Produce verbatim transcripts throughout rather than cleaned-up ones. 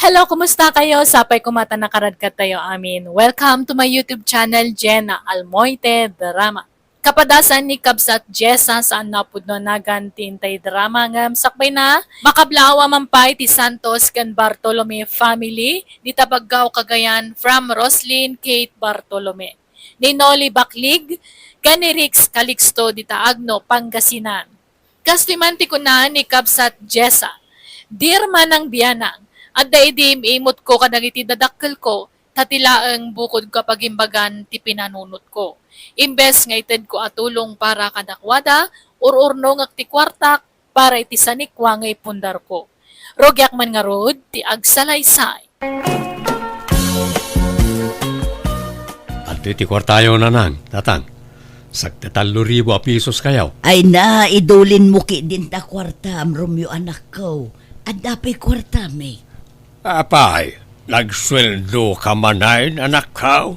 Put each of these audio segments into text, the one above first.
Hello, kumusta kayo? Sapay ko met a nakaradkatayo amin. Welcome to my YouTube channel, Jenna Almoite Drama. Kapadasan ni Kabsat Jessa saan napudno nagan ti intay drama ngem sakbay na, makablaaw a man pay ti Santos ken Bartolome family, dita Baggao, Cagayan, from Roslyn Kate Bartolome, ni Noli Baclig, ken ni Rix Calixto dita Agno, Pangasinan. Kastoy man ti kuna ni Kabsat Jessa, "Dear Manang Bianang, adda idi im-imotko kadagiti dadakkelko, ta ti laeng bukodko a pagimbagan ti pinanunotko. Imbes nga itedko a tulong para kadakuada, ur-urnongek ti kuartak para iti sanikua nga ipundarko. Rugiak man ngarud ti agsalaysay." Adtoy ti kuartayo, nanang, tatang. Sagdi tallo ribu a pisos kayo. Ay na, idulinmo ketdin ta kuartam, Romeo, anakko. Adda pay kuartam, eh. Apay, nagsueldo ka manen, anakko?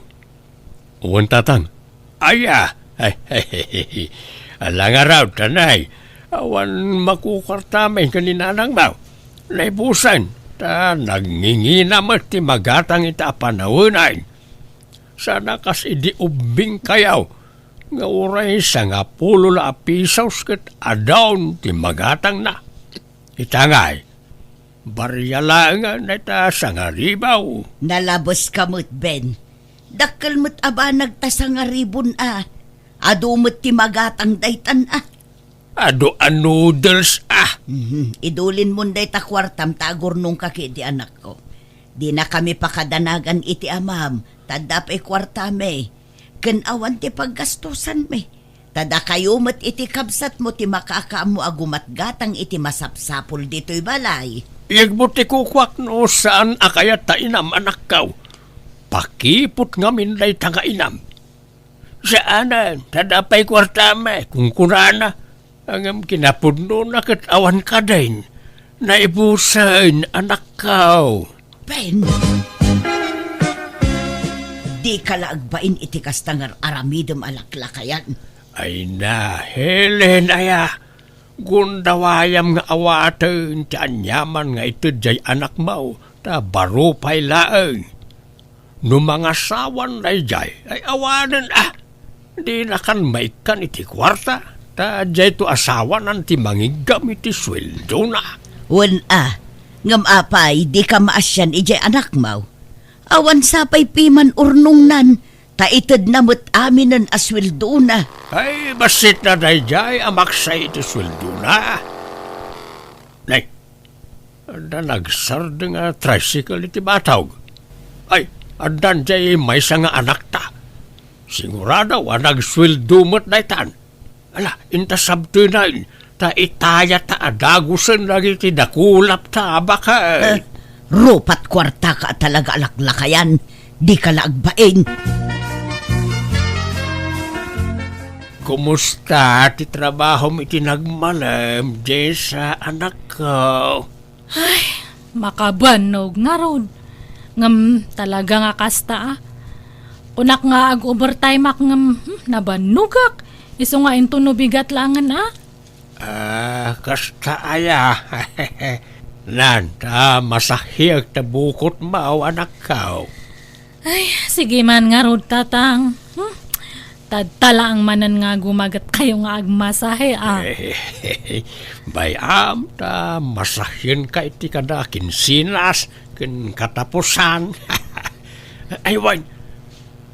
Wen, tatang. Aya, ala ngarud, tanay. Awan makukuartam ken ni nanangmo. Naibusen, ta nagngingina met ti magatang ita a panawen. Sana kas idi ubbing kayo, nga uray sangapulo la a pisos ket adun ti magatangna. Ita ngay, baria laeng dayta sangaribu. Nalabeska met, Ben. Dakkel met a banag ta sangaribun a. Adu met ti magatang daytan a. Adu a noodles a. Mhm. Idulinmon dayta kuartam ta agurnongka ketdi, anakko. Dinakami pakadanagan iti amam, ta adda pay kuartami. Ken awan ti paggastusanmi. Ta dakayo met iti kabsatmo ti makaammo a gumatgatang iti masapsapul ditoy balay. Yegmo ti kukuak no saan a kayat ta inam, anakko. Pakiput ngamin dayta nga inam. Saanen, ta adda pay kuartami, kunkunana. Ngem kinapudnona ket awan kadin. Naibusen, anakko. Ben! Dika la agbain iti kasta nga ar-aramidem a laklakayan. Ay na, Helen, aya. Gundawayam nga awaten ti aniaman nga ited jay anakmo, ta baro pay laeng. No mangasawan dayjay, ay awanen a. Dinakan maikkan iti kuarta, ta jayto asawanan ti mangiggam iti sueldona. Wen a, ngem apay, dika maasian idiay anakmo? Awan sapay piman urnongnan, ta itedna met aminen a sueldona. Ay, bassitna dayjay a maksa iti sueldona. Nay, adda nagsardeng a tricycle iti batog. Ay, addan jay maysa nga anakta. Sigurado a nagsueldo met daytan. Ala, inta sabtenen, ta itayata a dagusen dagiti dakulap ta a baket. Eh, rupat kuartaka a talaga a laklakayan, dika la agbain. Kumusta ti trabahom iti nagmalem, Jessa, anakko? Ay, makabannog ngarud. Ngem talaga nga kasta a. Kunak nga ag-overtime-ak ngem, hmm, nabannogak. Isu nga intono bigat laengen a. Ah, kasta aya. Nan, ta masahiek ta bukotmo, anakko. Ay, sige man ngarud, tatang. Hmm? Tadta laeng manen nga gumaget kayo nga agmasahe, a. Bay-am ta masahienka iti kada kinsinas ken katapusan. Ay, wen,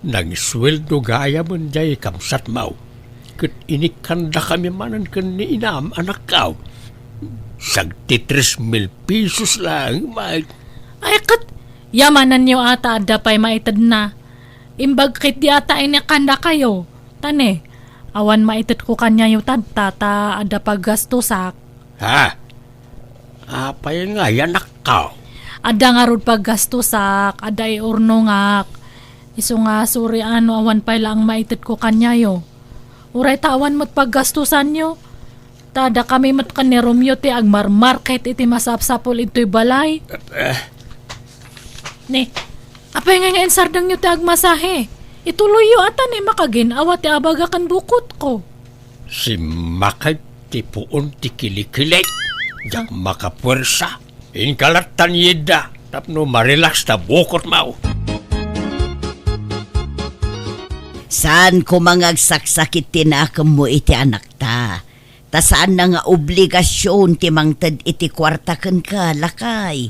nagsueldo gayamen jay kabsatmo. Ket inikkandakami manen ken ni inam, anakko. Sagdi tres mil pesos laeng, Mike. Ay, ket yamanenyo a ta adda pay maitedna. Imbag ketdi a ta inikkandakayo. Ta ne, awan maitedko kaniayo tadta ta adda paggastusak. Ha? Apay ngay, anakko? Adda ngarud paggastusak, adda iurnongak. Isu nga suri a no awan pay laeng maitedko kaniayo. Uray ta awan met paggastusanyo. Ta dakami met ken ni Romeo ti agmarmarket iti masapsapul idtoy balay. Eh. Ni, apay ngay nga insardengyo ti agmasahe? Ituloyyo a ta ne makagin-awa ti abaga ken bukotko. Simmakay ti puon ti kilikilik. Diak makapuersa. Inka lattan, Yedda. tapno ma-relax ta bukotmo. Saan koma nga agsaksakit ti nakemmo iti anakta. Ta saanna nga obligasion ti mangted iti kuarta kenka, lakay.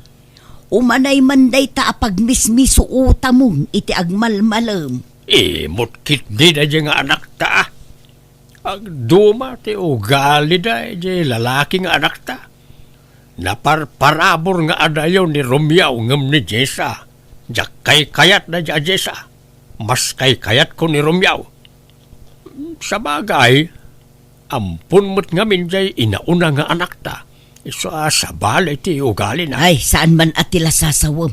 Umanay man dayta a pagmismisuotam iti agmalmalem. Imot ketdi daydiay nga anakta. Agduma ti ugalida idiay lalaki nga anakta. Naparparabur nga adayo ni Romeo ngem ni Jessa. Diak kaykayat daydiay a Jessa. Mas kaykayatko ni Romeo. Sabagay, ampon met ngamin diay inauna nga anakta. Isu a sabali ti ugalina. Ay, saan man a ti lasasawem.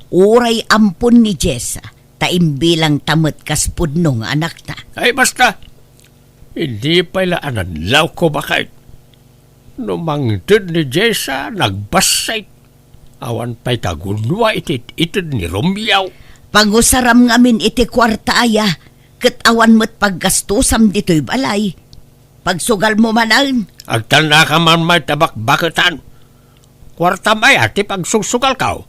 Uray ampon ni Jessa, ta imbilangta met kas pudno nga anakta. Ay, basta. Idi pay la a nadlawko, baket. No mangted ni Jessa, nagbassit. Awan pay kagudua iti it-ited ni Romeo. Pangusaram ngamin iti kuarta aya, ket awan met paggastosam ditoy balay. Pagsugalmo manen. Agtalnaka man met ta bakbaketan. Kuartam aya ti pagsugsugalko?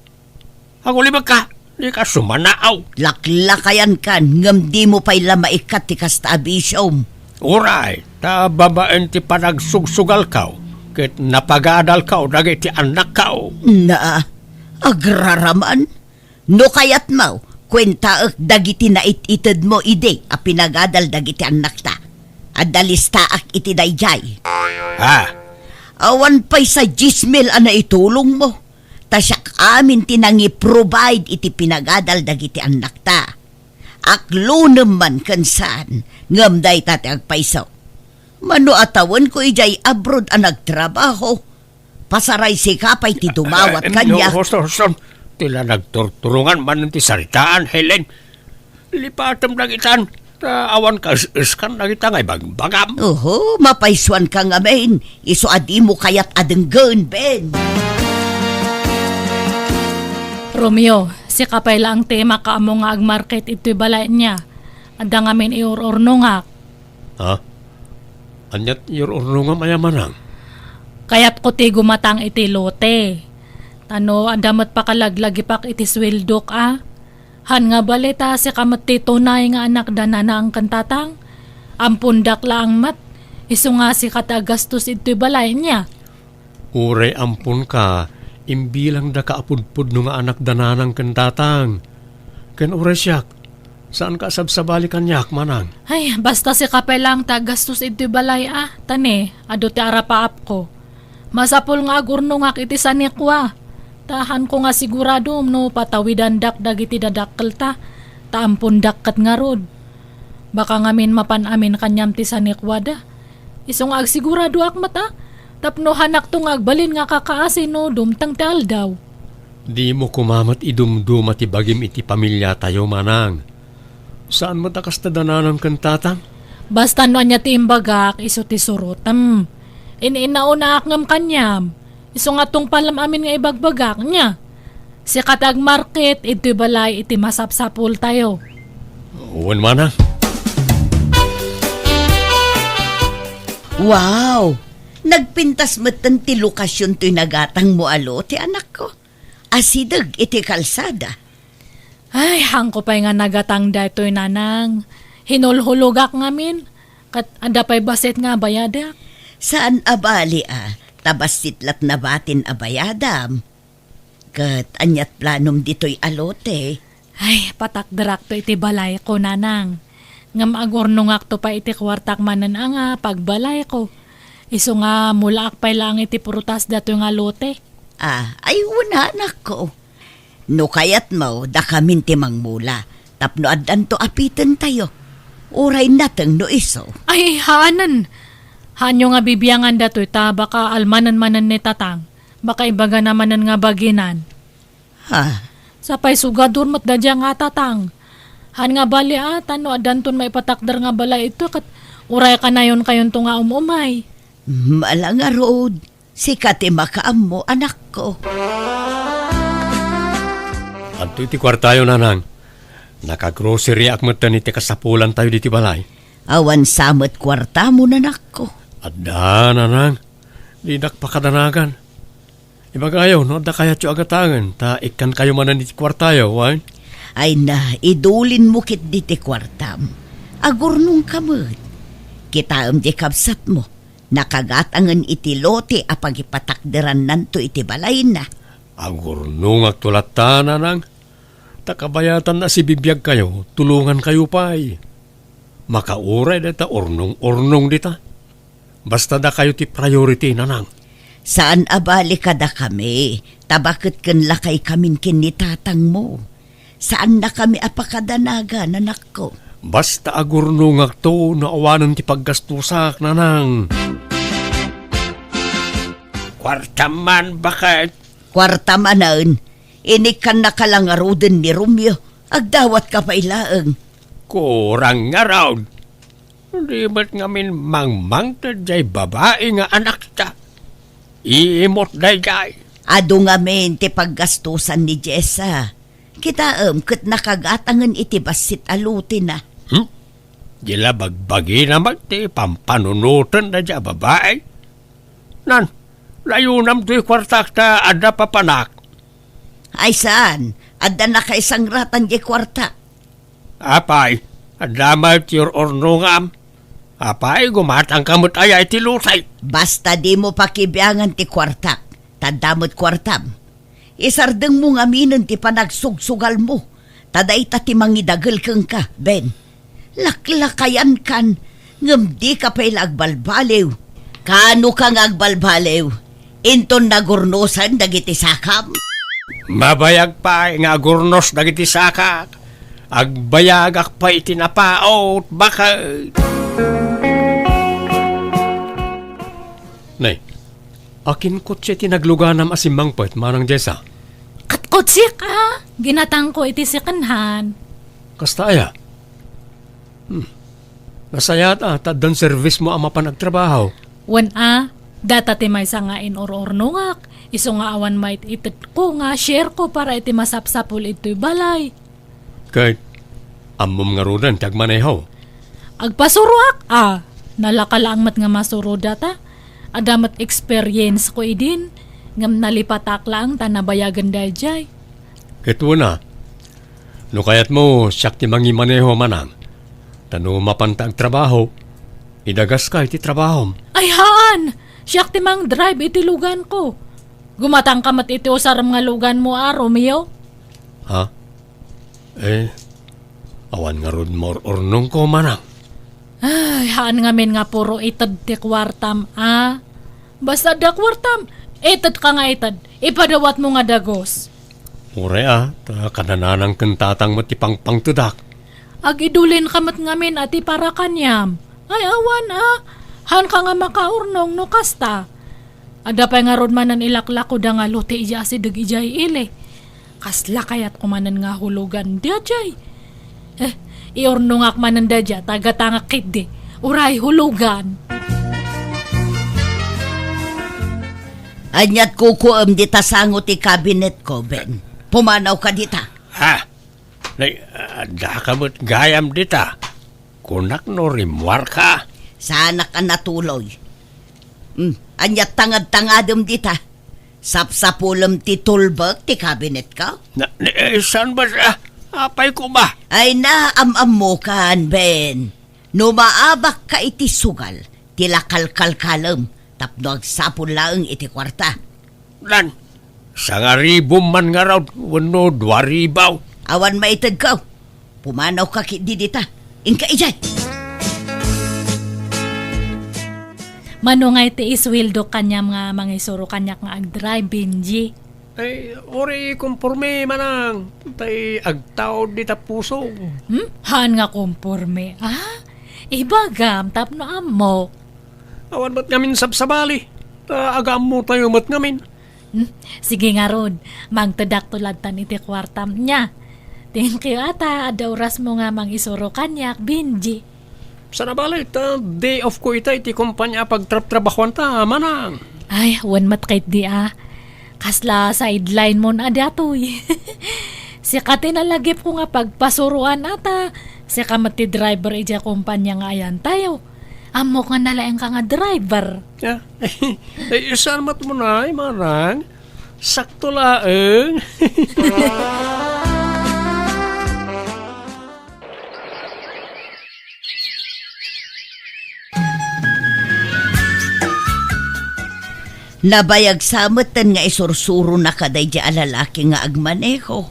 Agulibekka, dika sumanaaw. Laklakayankan, ngem dimo pay la maikkat ti kasta a bisiom. Uray, ta babaen ti panagsugsugalko, ket napagadalko dagiti annakko. Na, agraraman? No kayatmo, kuentaek dagiti nait-itedmo idi a pinagadal dagiti annakta. Adda listaak iti daydiay. Ha? Awan pay sa dies mil a naitulongmo. Ta siak amin ti nangi-provide iti pinagadal dagiti annakta. Aklonem man ken saan, ngem dayta ti agpayso. Mano a tawenko idiay abroad a nagtrabaho, pasaray sika pay ti dumawat kaniak. No, Hoson, ti la nagturturongan manen ti saritaan, Helen. Lipatem dagitan, ta awan kas-eskan dagita nga ibagbagam. Oho, mapaysuanka ngamin, isu a dimo kayat a denggen, Ben. Romeo, sika pay laeng ti makaammo nga agmarket itoy balay nia. Adda ngamin iur-urnongak. Ha? Ania ti iur-urnongam aya, manang? Kayatko ti gumatang iti lote. Ta no adda met pakalaglagipak iti sueldok a. Han nga bali ta sika met ti tunay nga anak da nanang ken tatang. Ampondak laeng met, isu nga sika ti aggastos itoy balay nia. Uray amponka, imbilangdaka a pudpudno nga anak da nanang ken tatang. Ken uray siak, saanka a sabsabali kaniak, manang. Ay, basta sika pay laeng ti aggastos iti balay a, ta ne, adu ti arapaapko. Masapul nga agurnongak iti sanikua. Ta hanko nga sigurado no patawidandak dagiti dadakkelta, ta ampondak ket ngarud. Baka ngamin mapan amin kaniam ti sanikuada. Isu nga agsiguradoak met a, tapno hanakto nga agbalin nga kakaasi no dumteng ti aldaw. Dimo koma met idumduma ti bagim iti pamiliatayo, manang. Saan met a kasta da nanang ken tatang? Basta no ania ti imbagak, isu ti surotem. In-inaunaak ngem kaniam. Isu nga tungpalem amin nga ibagbagak, nia? Sika ti agmarket iti balay iti masapsapultayo. Wen, manang. Wow! Nagpintas metten ti lokasion toy nagatangmo a lote, anakko. Asideg iti kalsada. Ay, hanko pay nga nagatang daytoy, nanang. Hinulhulogak ngamin. Ket adda pay bassit nga bayadak. Saan a bali a, ta bassit la't nabatin a bayadam. Ket ania't planom ditoy a lote? Ay, patakderakto iti balayko, nanang. Ngem agurnongakto pay iti kuartak manen a nga pagbalayko. Isu nga mulaak pay laeng iti prutas datoy nga lote. Ah, ay, wen, anakko. No kayatmo, dakamin ti mangmula, tapno addanto a pitentayo. Uray nateng no isu. Ay, haanen. Haanyo nga bibiangan datoy ta baka almanen manen ni tatang. Baka ibagana manen nga baginan. Ha? Sapay sugadur met daydiay nga tatang. Han nga bali a, ta no addanton maipatakder nga balay ito, ket uray kanayon kayonto nga um-umay. Mala ngarud, sika ti makaammo, anakko. Adtoy ti kuartayo, nanang. Nakagroceryak metten iti kasapulantayo diti balay. Awan sa met kuartamo, anakko. Adda, nanang. Dinak pakadanagan. Ibagayo no adda kayatyo a gataengen, ta ikkankayo manen iti kuartayo, wen? Ay na, idulinmo ketdi ti kuartam. Agurnongka met. Kitaem ti kabsatmo. Nakagatangen iti lote a pagipatakderannanto iti balayna. Agurnongakto latta, nanang. Ta kabayatanna a sibibiagkayo, tulongankayo pay. Makauray dayta urnong-urnong dita. Basta dakayo ti priority, nanang. Saan a bali kadakami, ta baket ken lakaykamin ken ni tatangmo. Saannakami a pakadanagan, anakko. Basta agurnongakto no awanen ti paggastusak, nanang. Kuartam man, baket. Kuarta manen, inikkannaka la ngaruden ni Romeo. Agdawatka pay laeng. Kurang ngarud. Di met ngamin mangmangted jay babai nga anakta. Iimot dayjay. Adu ngamin ti paggastusan ni Jessa. Kitaem ket nakagatangen iti bassit a lotena. Hmm? Di la bagbagina met ti pampanunoten dayjay a babai. Nan, layonam toy kuartak ta adda papanak. Ay saan, adda nakaisangratan diay kuarta. Apay, adda met ti ur-urnongam. Apay, gumatangka met aya iti lotay. Basta dimo pakibiangan ti kuartak, ta adda met kuartam. Isardengmo ngaminen ti panagsugsugalmo, ta dayta ti mangidagel kenka, Ben. Laklakayankan, ngem dika pay la agbalbaliw. Kaanoka nga agbalbaliw? Inton nagurnosen dagiti sakam? Mabayag pay nga agurnos dagiti sakak. Agbayagak pay iti napaut, baket. Nay, akin kotse ti nagluganam a simmangpet, Manang Jessa? Ket kotsek a, ginatangko iti second hand. Kasta aya? Hmm. Nasayaat a, ta addan servismo a mapan agtrabaho. Wen a, data ti maysa nga inur-urnongak, isu nga awan maitedko nga shareko para iti masapsapul itoy balay. Ket, ammom ngaruden ti agmaneho? Agpasuroak a, nalaka laeng met nga masuro data. Adda met experience ko idin, ngem nalipatak laeng ta nabayagen daydiay. Ket wen a, no kayatmo, siak ti mangimaneho, Manang. Ta no mapanta agtrabaho, idagaska iti trabahom. Ay haan! Siak ti mangdrive iti luganko. Gumatangka met iti usarem nga luganmo a, Romeo. Ha? Eh, awan ngarud maur-urnongko, Manang. Ay, haan ngamin nga puro ited ti kuartam a. Basta adda kuartam, itedka nga ited, ipadawatmo nga dagus. Uray a, ta kananang ken tatang met ti pangpangtedak. Agidulinka met ngamin a ti para kaniam. Ay awan a, haanka nga makaurnong no kasta. Adda pay ngarud manen ilaklakoda nga lote idiay asideg idiay ili. Kasla kayatko manen nga hulogan daydiay. Eh, iurnongak manen daydiay, ta gatangak ketdi. Uray hulogan. Ania't kukuem dita sango ti kabinetko, Ben? Pumanawka dita. Ha? Nay, addaka met gayam dita. Kunak no rimmuarka. Saanak a natuloy. Hmm, ania't tangad-tangadem dita? Sapsapulem ti tulbek ti kabinetka? Na, ni, eh, saan ba, ah, apay ko ba? Ay na, am-ammokan, Ben. No maabakka iti sugal, ti la kalkalkalem tapno agsapul laeng iti kuarta. Nan, sangaribom man ngarud wenno duaribaw. Awan maitedko. Pumanawka ketdi dita. Inka idiay. Mano ngay ti isweldo kaniam nga mangisuro kaniak nga agdrive, Benji? Ay, uray konporme, Manang. Tay agtaud dita pusog. Hmm? Haan nga konporme, ah? Ibagam tapno ammok. Awan met ngamin sabsabali. Ta agaammotayo met ngamin. Hmm? Sige ngarud, mangtedakto lattan iti kuartam nia. Thank you ata, adda orasmo nga mangisuro kaniak, Benji. Sana bale, ta day off ko ita iti kompania a pagtrabtrabahuanta, Manang. Ay, wen met ketdi a. Kasla sideline mon a datoy. Sika ti nalagipko nga pagpasuroan ata. Sika met ti driver idiay kompania nga ayantayo. Ammok nga nalaingka nga driver. Ya. Eh, saan met mo na, ay, Manang? Sakto laeng. Nabayag sa metten nga isursuronaka daydi a lalaki nga agmaneho.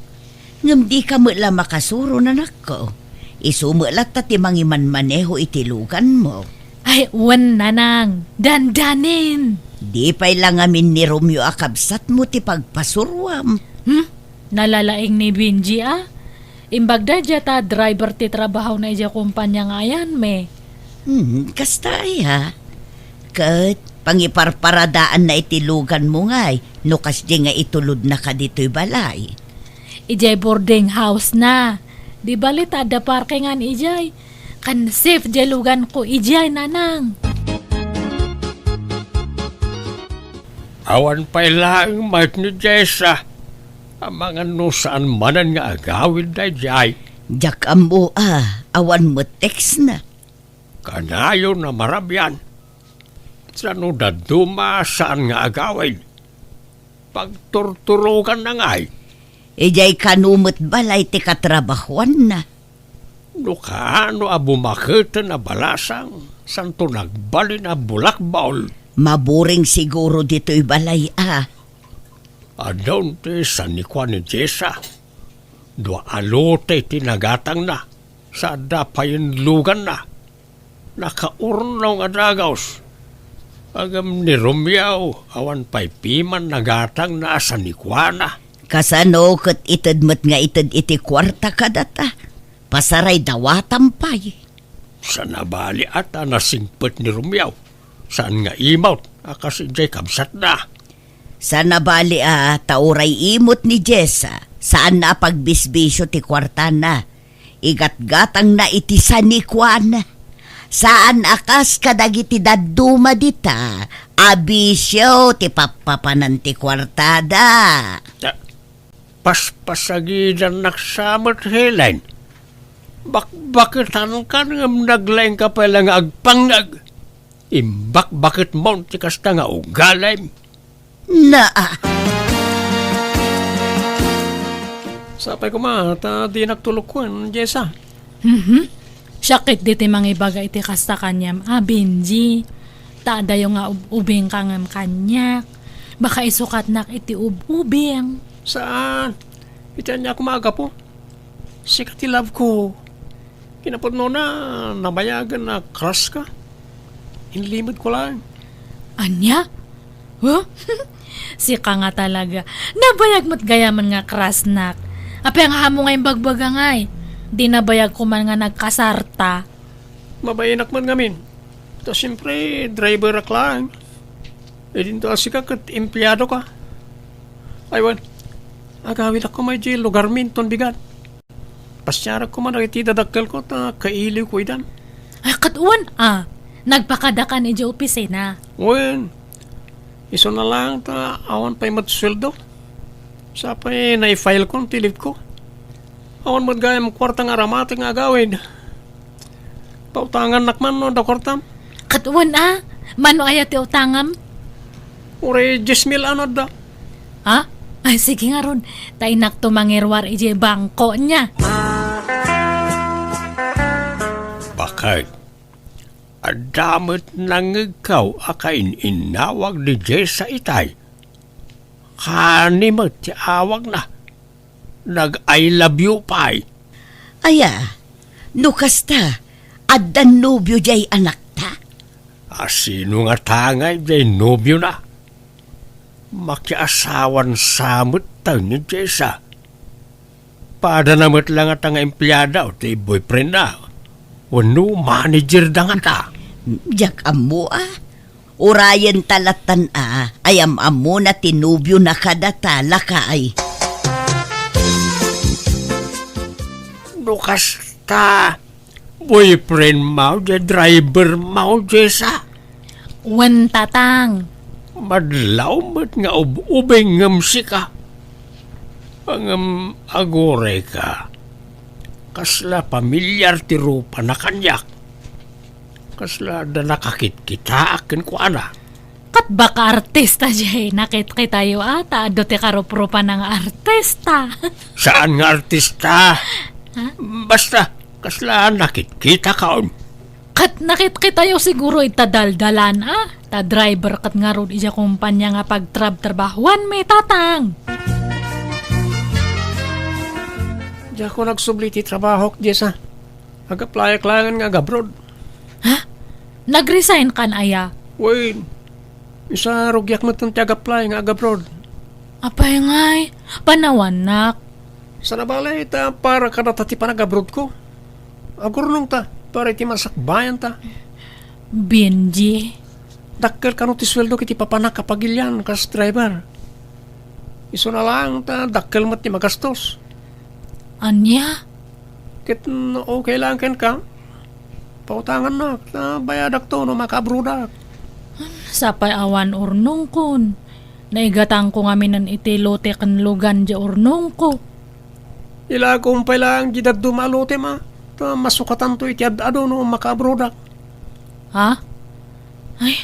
Ngem dika met la makasuro, nanakko. Isu met latta ti mangimanmaneho iti luganmo. Ay, wen, nanang. Dandanin. Di pay la ngamin ni Romeo a kabsatmo ti pagpasuroam. Hmm? Nalalaing ni Benji, a? Imbag daydiay ta driver ti trabahona idiay kompania nga ayanmi. Hmm, kasta aya. Ket pangiparparadaanna iti luganmo ngay no kasdi nga itulodnaka ditoy balay. Idiay boarding house na. Di bali ta adda parkingan idiay. Kan safe diay luganko idiay, nanang. Awan pay laeng met ni Jessa. Amangan no saan manen nga agawid daydiay. Diak ammo a, awan met text na. Kanayon a marabian. Sano dadduma saan nga agawid? Pagturturoganna ngay. Idiay kano met balay ti katrabahuanna. No kaano a bumaketen a balasang, santo nagbalin a bulakbol. Maburing siguro ditoy balay a. Adun ti sanikua ni Jessa. Dua a lote ti nagatangna, sa adda payen luganna. Nakaurnaw nga dagus. Ngem ni Romeo, awan pay piman nagatangna a sanikuana. Kasano ket ited met nga ited iti kuarta kadata? Pasaray dawatam pay. Saan a bali a ta nasingpet ni Romeo. Saan nga imot a kas idiay kabsatna. Saan a bali a ta uray imot ni Jessa, saanna a pagbisbisio ti kuartana. Igatgatangna iti sanikuan. Saan a kas kadagiti dadduma dita a bisio ti pappapanan ti kuartada. Ta-, Paspasagidannak sa met, Helen. Bakbaketankan ngem naglaingka pay la nga agpangngeg. Imbakbaketmon ti kasta nga ugalim. Naa. Sapay koma ta dinak tulokuen, Jessa. Mhm. Siak ketdi ti mangibaga iti kasta kaniam a, Benji. Ta adayo nga ub-ubingka ngem kaniak. Baka isukatnak iti ub-ubing. Saan? Iti ania koma a gapu? Sika ti love ko. Kinapudnona, nabayagen a crush ka. Inlimedko laeng. Ania? Huh? Sika nga talaga. Nabayag met gayamen nga crushnak. Apay nga ammo nga imbagbaga ngay? Di nabayag ko man nga nagkasarta. Mabainak met ngamin. Ta siempre, driverak laeng. Idinto a sika ket empleado ka. Ay wen, agawidak koma idiay lugarmi inton bigat. Pasiarak koma dagiti dadakkelko ta kailiwko idan. Ay, ket wen a, nagpakadakan idiay opisina. Wen, isuna laeng ta awan pay met sueldo. Sapay naifilekon ti leave ko. Awan met gayam kuarta nga aramatek nga agawid. Pautangannak man no adda kuartam? Ket wen a, mano aya ti utangam? Uray dies mil a no adda. Ha? Ay, sige ngarud. Ta innakto mangiruar idiay bangko nia. Bakit? Adda met nangngegko a kain-innawag ni Jessa itay. Kaani met ti awagna. Nag-I love you pay. Aya, no kasta, addan nobio diay anakta? A, sino ngata ngay diay nobiona? Makiasawan sa met tayo ni Jessa. Padana met la ngata nga empleada ti boyfriendna. Wenno manager da ngata. Diak ammo a. Urayen ta lattan a, ay am-ammona ti nobiona kadata, lakay. No kasta, boyfriend mo, diay driver mo, Jessa? Wen, Tatang. Madlaw met nga ub-ubing ngem sika. Ngem aguray ka. Kasla pamilyar ti rupana kaniak. Kasla adda nakakitkitaak kenkuana. Ket baka artista jay nakitkitayo a, ta adu ti karuprupana nga artista. Saan nga artista? Ha? Basta, kasla nakitkitakon. Ket nakitkitayo siguro ita daldalan a, ta driver ket ngarud ija kompania nga pagtrabtrabahuanmi, Tatang. Diak nagsubli ti trabahok, Jessa. Ag-applyak laengen nga ag-abroad. Ha? Nag-resign kan aya? Wen, isa rugiak met ti ag-apply nga ag-abroad. Apay ngay, panawannak. Saan a bale, ta para kadata ti panag-abroad ko. Agurnong ta, para iti masakbayan ta. Benji. Dakkel kano ti sueldo iti papanak a pagilian kas driver. Isuna laeng ta dakkel met ti magastos. Ania? Ket no okay lang kenka, pautangannak, ta bayadakto no makaabroadak. Sapay awan urnongkon. Naigatangko ngaminen iti lote ken lugan di urnongko. Ilakom pay lang di dadduma a lotem a, ta masukatanto iti ad-adu no makaabroadak. Ha? Ay,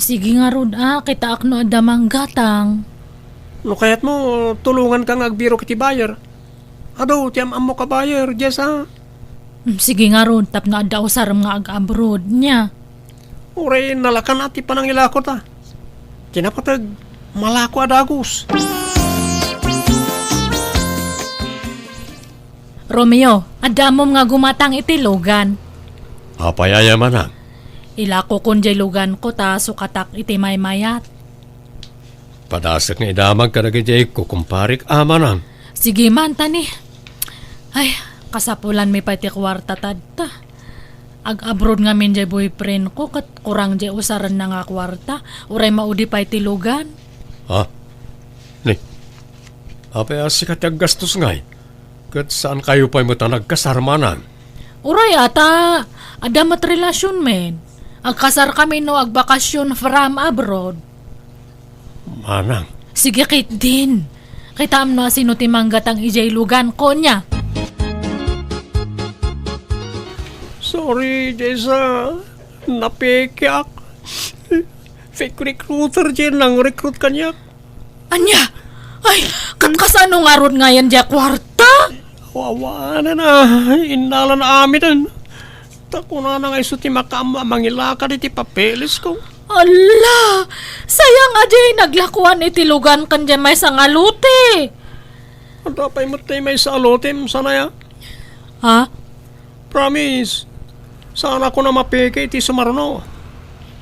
sige ngarud a, kitaak no adda manggatang. No kayatmo, tulonganka nga agbirok iti buyer. Adu ti am-ammok a buyer, Jessa. Mm, sige ngarud, tapno adda usarem nga ag-abroad, nia. Uray nalakan a ti panangilako ta. Kinapateg, malako a dagus. Romeo, adda ammom nga gumatang iti lugan. Apay aya, manang? Ilakokon jay luganko ta sukatak iti maymayat. Padasek nga idamag kadagiti kumparik, a, manang. Sige man, tani. Ay, kasapulanmi pay ti kuarta tadta. Ag-abroad ngamin jay boyfriend ko, ket kurang jay usarenna nga kuarta. Uray maudi pay ti lugan. Ha? Ni, apay a sika ti aggastos ngay? Ket saankayo pay met a nagkasar, manang? Uray a ta, adda met relasion men. Agkasarkami no agbakasyon from abroad. Manang. Sige, Kate din. Kitaem no asino ti manggatang ijay lugan, konya. Sorry, Jessa. Napekeak. Fake recruiter jay nang-recruit kaniak. Ania? Ay, ket kasano ngarud ngayen jay kuarta? Awanen a, innalan amiten. Ta kunana nga isu ti makaammo a mangilakad iti papelesko. Ala! Sayang a jay naglakuan iti lugan ken jay maysa nga lote. Adda pay met tay maysa a lotem, saan aya? Ha? Promise, saanakon a mapeke iti sumaruno.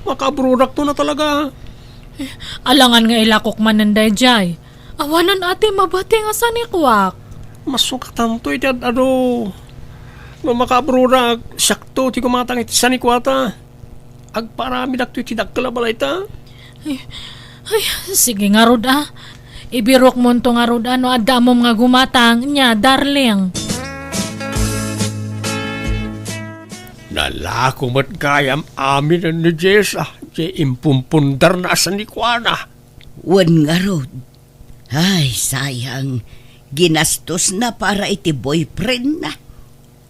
Makaabroadakto na talaga. Alangan nga ilakok manen daydiay. Awanen a ti mabati nga sanikuak. Masukatanto iti ad-adu. No makaabroadak, siakto ti gumatang iti sanikuata. Agparamidakto iti dakkel a balayta. Ay, ay, sige ngarud a. Ibirokmonto ngarud a no adda ammom nga gumatang, nia, darling. Nalako met gayam aminen ni Jessa, jay impumpundarna a sanikuana. Wen ngarud. Ay, sayang. Ginastosna para iti boyfriendna.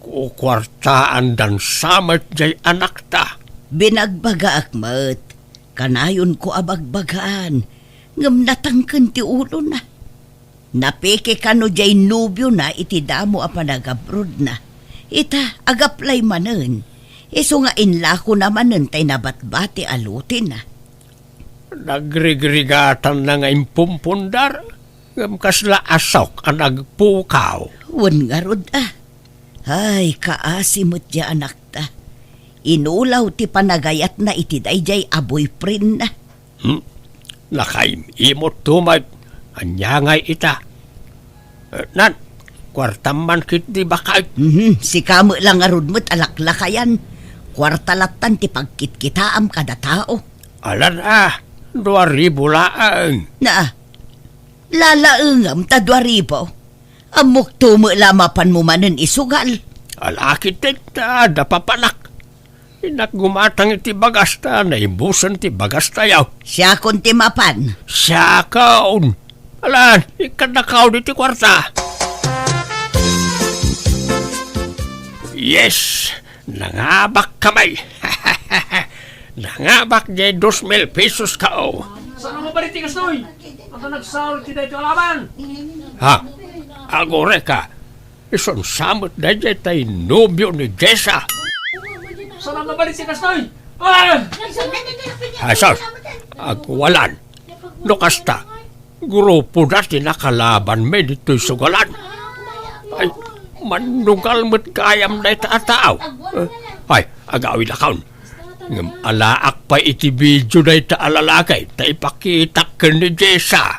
Kukuartaandan sa met jay anakta. Binagbagaak met. Kanayonko a bagbagaan. Ngem natangken ti ulona. Napeke kano jay nobiona iti damo a panagabrodna. Ita, agaplay manen. Isu nga inlakona manen tay nabatbati a lotena. Nagrigrigatanna nga impumpundar, ngem kasla asok a nagpukaw. Wen ngarud a. Ay, kaasi met ti anakta. Inulaw ti panagayatna iti daydiay a boyfriendna. Hmm? Nakaim-imotto met. Ania ngay ita? Eh, nan, kuartam man ketdi baket. Mhm, sika met la ngarud met a laklakayan. Kuarta lattan ti pagkitkitaam kada tao. Alan a, dua ribu laeng. Na, lalaengam ta dua ribu. Ammokto met la mapanmo manen isugal. Ala ketdi ta adda papanak. Innak gumatang iti bagasta, naibusen ti bagastayo. Siakon ti mapan. Siakon. Alan, ikkannakaw ditoy kuarta. Yes, nangabak kamay. Nangabak diay dos mil pesos kao. Saan a mabalin ti kastoy? Ata nagsaol ti daytoy a laban? Ha? Agurayka, isun sa met daydiay tay nobio ni Jessa. Saan a mabalin ti kastoy? Ah! Jesus! Agwalan. No kasta, grupoda ti nakalabanmi ditoy sugalan. Ay, mannugal met gayam dayta a tao. Eh, ay, agawidakon. Ngem alaak pay iti video dayta a lalaki ta ipakitak ken ni Jessa.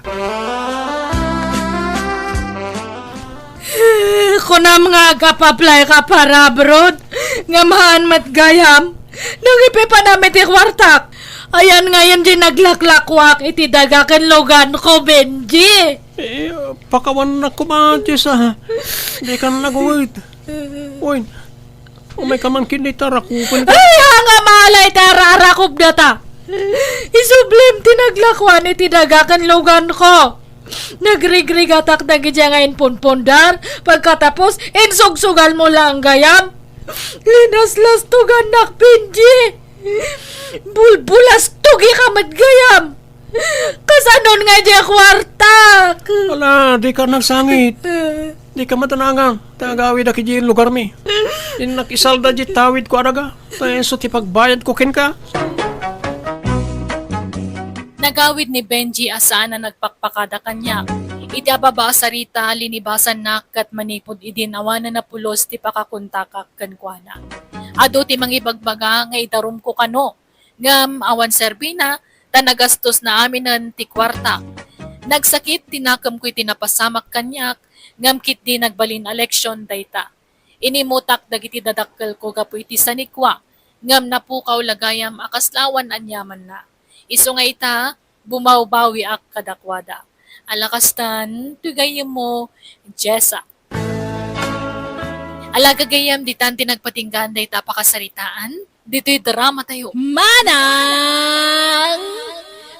Kunam nga agap-apply ka para abroad, ngem haan met gayam. Nangipipanam iti kuartak. Ayan ngayon di naglaklakuak iti daga ken luganko, Benji. Eh, pakawannak koma, Jessa. Dikan nagawid. Wen, umayka man ket dita rakupen. Ay, nga malay ta ararakop data. Isublim ti naglakuan iti daga ken luganko. Nagrigrigatak dagiti nga impunpundar. Pagkatapos, insugsugalmo laeng gayam. Linaslastogannak, Benji. Bulbulastogika met gayam. Kasanon nga diay kuartak? Ala, dika nagsangit. Dika matanangan. Ta agawidak idiay lugarmi. Innak isalda diay tawidko a daga. Ta isu ti pagbayadko kenka. Nagawid ni Benji a saan a nagpakpakada kaniak. Iti ababa a sarita, linibasannak ket manipud idin awanen a pulos ti pakakontakak kenkuana. Adu ti mangibagbaga nga idarumko kano, ngem awan serbina, ta nagastosna aminen ti kuarta. Nagsakit ti nakemko iti napasamak kaniak, ngem ketdi nagbalin a leksion dayta. Inimutak dagiti dadakkelko gapu iti sanikua, ngem napukaw la gayam a kasla awan aniamanna. Isu nga ita, bumawbawiak kadakuada. Ala kastan, ti gayyemmo, Jessa. Ala gagayyem, ditan ti nagpatinggaan dayta a pakasaritaan, ditoy drama tayo. Manang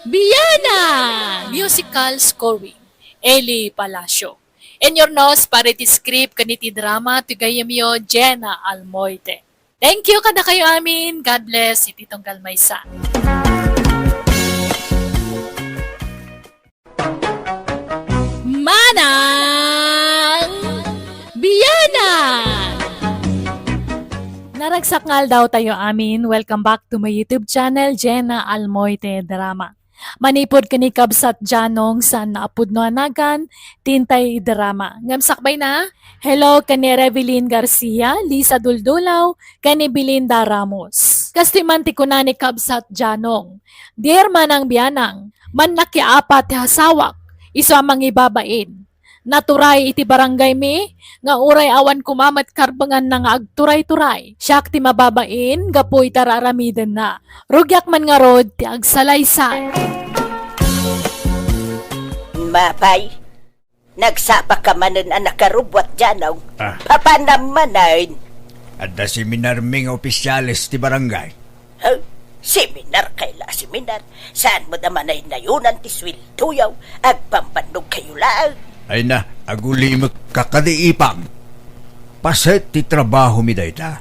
Bianang! Musical scoring, Eli Palacio. Inurnos para iti script ken iti drama ti gayyemyo, Jena Almoite. Thank you kadakayo amin. God bless iti tunggal maysa. Manang Bianang! Naragsak nga aldaw tayo amin. Welcome back to my YouTube channel, Jena Almoite Drama. Manipud ken ni Kabsat Janong, saan a pudno a nagan, ti intay drama. Ngem sakbayna, hello ken ni Revelyn Garcia, Lisa Duldulaw, ken ni Belinda Ramos. Kastoy man ti kuna ni Kabsat Janong, "Dear Manang Bianang, mannakiapat ti asawak, isu a mangibabain. Naturay iti barangaymi nga uray awan koma met karbenganna nga agturay-turay. Siak ti mababain gapu iti ar-aramidenna. Rugiak man ngarud ti agsalaysay." Mapay, nagsapaka manen a nakarubbuat, Janong. Ah. Papanam manen. Adda seminarmi nga opisyales ti barangay. Huh? Seminar kay la seminar. Saan met a manaynayonan ti sueldoyo? Agpambannog kayo laeng. Ay na, agulimekka kadi, Ipang. Paset ti trabahomi dayta.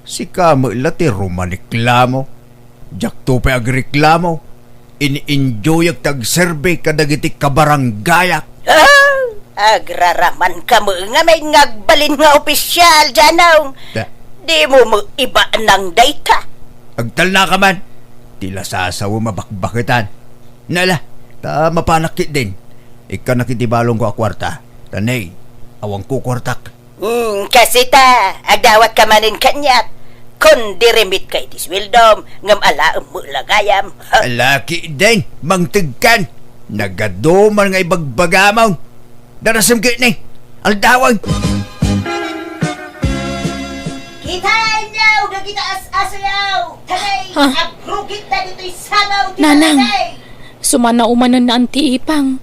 Sika met la ti rumaniklamo. Diakto pay agreklamo. Ini-enjoyak ti agserbi kadagiti kabarangayak. Ah! Agraraman ka met ngamin nga agbalin nga opisyal, Janong. Da. Dimo met ibanang dayta. Agtalnaka man. Ti lasasawem a bakbaketan. Nala, ta mapanak ketdin. Ikkanak iti balonko a kuarta. Ta nay, awan kukuartak. Hmm, kasi ta, agdawat ka manen kaniak. Kon dirimmit ka iti sueldom, ngem alaem met la gayam. Ala ketdin, mangtegkan. Nagadu man nga ibagbagamon. Darasem ketdi. Aldawen. Kitaenyo dagita as-asayaw. Tanay, ha? Agrugit na ditoy sangaw ti Nanang, nanay. Sumana umanen ni Auntie Ipang.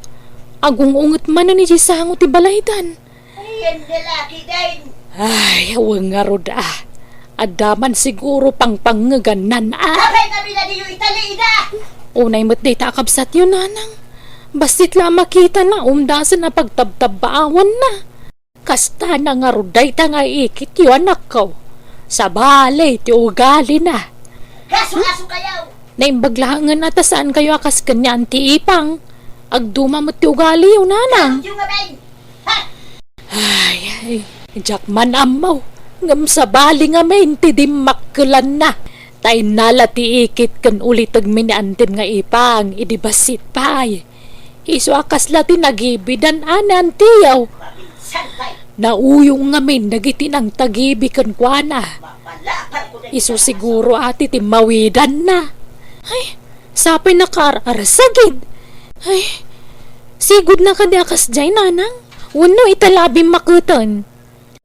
Agung-unget manen idiay sango ti balaydan. Ayan lalaki din. Ay, awan ngarud, ah. Adda man siguro pangpangngegannan, ah. Apay nga binadiyo italiida? Unay met dayta a kabsatyo, Nanang. Bassit la a makitana, umdasen a pagtabtabbaawanna. Kasta na ngarud dayta nga ikityo, anakko. Sabali ti ugalina. Kaso-aso kayo! Naimbag laengen a ta saan kayo a kas ken ni Auntie Ipang. Agduma met ti ugaliyo, nanang. Yung abay! Ha? Ay, ay, diak man ammo. Ngem sabali ngamin ti dimmakkelanna. Ta innala ti ikit ken ulitegmi ni Antim nga Ipang idi bassit pay. Isu a kasla ti nagibidan a ni antiyo. Nauyong ngamin dagiti nangtagibi kenkuana. Isu siguro a ti timmawidanna. Ay, sapay nakaar-arasagid. Ay, sigudna kadi a kasdiay, nanang? Wenno ita la a bimmaketen?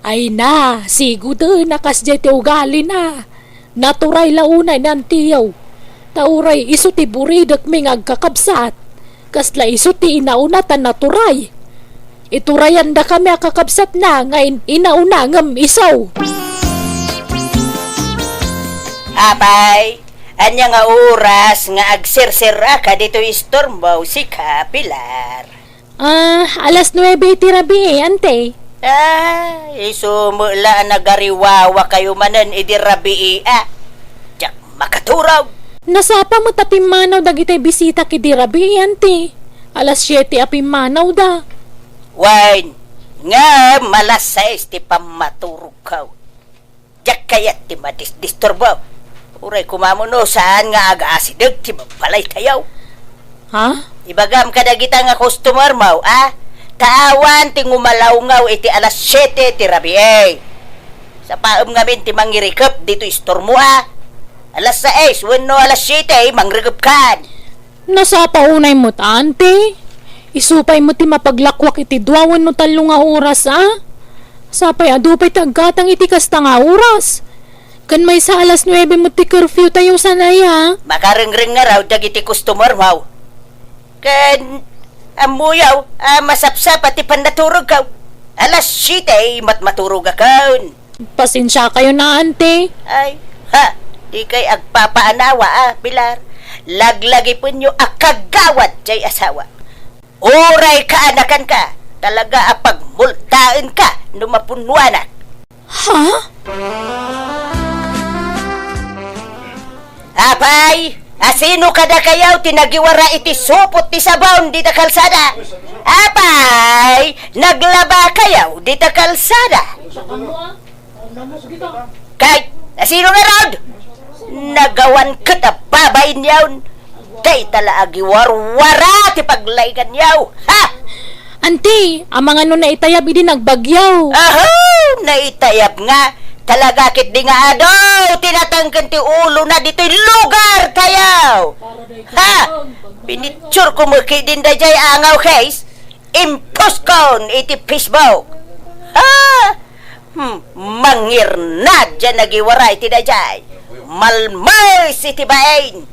Ay na, siguden a kasdiay ti ugalina. Naturay la unay ni antiyo. Ta uray isu ti buridekmi nga agkakabsat. Kasla isu ti inauna ta naturay. Iturayandakami a kakabsatna nga in-, inauna ngem isu. Apay, ania nga oras nga agserseraka ditoy istormo, sika, Pilar? Ah, alas nuebe iti rabii, ante. Ah, isu met la a nagariwawa kayo manen idi rabii, a. Diak makaturog. Nasapa met a pimmanaw dagiti bisita idi rabii, ante. Alas siete a pimmanawda. Wen, ngem alas sais ti pammaturogko. Diak kayat ti madisdisturbo. Uray kumamuno saan nga agaasideg ti babbalaytayo. Ha? Ibagam kadagita nga customer mo, a? Ta awan ti ngumalawngaw iti alas siete ti rabii. Sapaem ngamin ti mangirikep ditoy istormo, a? Alas sais wenno alas siete, mangrekepkan. Nasapa unay met, ante. Isu pay met ti mapaglakwak iti dua wenno tallo nga oras, a? Sapay adu pay ti aggatang iti kasta nga oras. Ken maysa alas nuebe met ti curfew tayo, saan aya? Makarengreng ngarud dagiti customer mo. Ken ammoyo a masapsapa ti pannaturogko. Alas siete met maturogakon. Pasensiakayon, ante. Ay, ha, dikay agpapaanawa, a, Pilar. Laglagipenyo a kagawad diay asawa. Uray kaanakanka, talaga a pagmultaenka no mapunnoanak. Ha? Apay, asino kadakayo ti nagiwara iti supot ti sabon dita kalsada? Apay, naglaba kayo dita kalsada? Kay, asino ngarud? Nagawan ket a babain yaon. Dayta la agiwarwara ti paglainganyo. Ha? Anti, amangan no naitayab idi nagbagyo. Aho, naitayab nga. Talaga ket di nga adu ti natengken ti ulona ditoy lugar tayo. Ha? Pinicture ko met ketdin daydiay angaw, guys. Impost kon iti Facebook. Ha? Hmm, mangirnad diay nagiwaray ti daydiay. Malmes iti bain.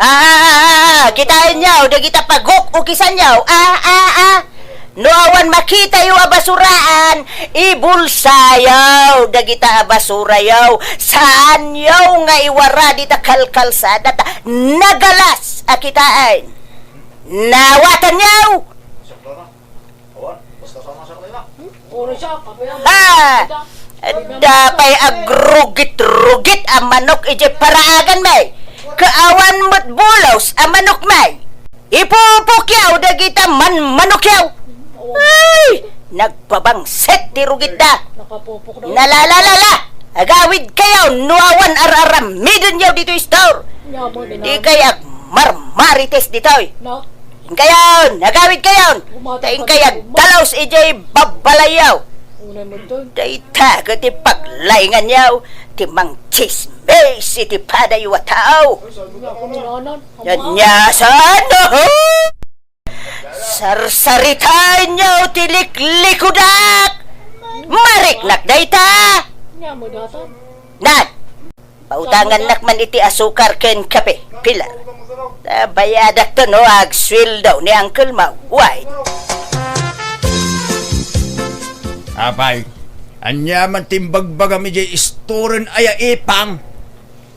Ah, ah, ah, ah, kitaenyo dagita paguk-ukisanyo. Ah, ah, ah. No awan makitayo a basuraan, ibulsayo dagita a basurayo. Saanyo nga iwara dita kalkalsada ta nagalas a kitaen. Nawatanyo! Ha? Adda pay agrugit-rugit a manok idiay paraaganmi. Kaawan met bulos a manokmi. Ipupukyaw dagita manmanokyaw. Ay, nagpabangset ti rugitda. Nalalalala. Agawid kayo no awan ar-aramidenyo ditoy store. Di kay agmarmarites ditoy. Inkayon, agawid kayon. Ta inkay agdalus idiay babbalayyo. Dayta ket ti paglainganyo, ti mangtsismis iti padayo a tao. Ania saan? Sarsaritaenyo ti liklikudak! Mariknak dayta! Nan! Pautangannak man iti asukar ken kape, Pilar. Ta bayadakto no agsueldo ni Uncle Mau. Why? Apay, ania man ti imbagbagam idiay istoren aya, Ipang?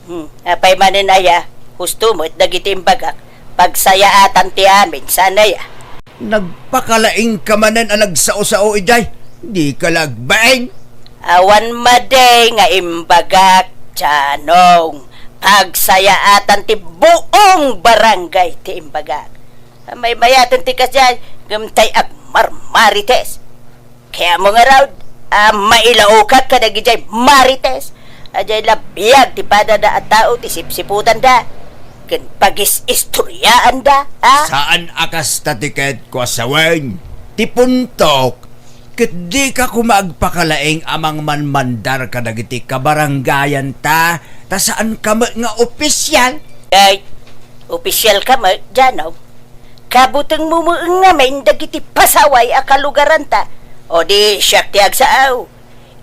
Hmm, apay manen aya, husto met dagiti imbagak, pagsayaatan ti amin, saan aya? Nagpakalaingka manen a nagsao-sao idiay, dika la agbaing. Awan madi nga imbagak, Janong, Agsayaatan ti buong barangay ti imbagak. Maymayaten ti kasdiay, ngem tay agmarmarites. Kayatmo ngarud a mailaokak kadagijay marites a diay la biag ti padada a tao ti sipsiputanda ken pagis-istoryaanda, a? Saan a kasta ti ket, Kuasawen. Ti puntok, ket dika koma agpakalaing a mangmanmandar kadagiti kabarangayanta, ta saanka met nga opisial. Ay, opisialka met, Janong. Kabutengmo met ngamin dagiti pasaway a kalugaranta. O di, siak ti agsao.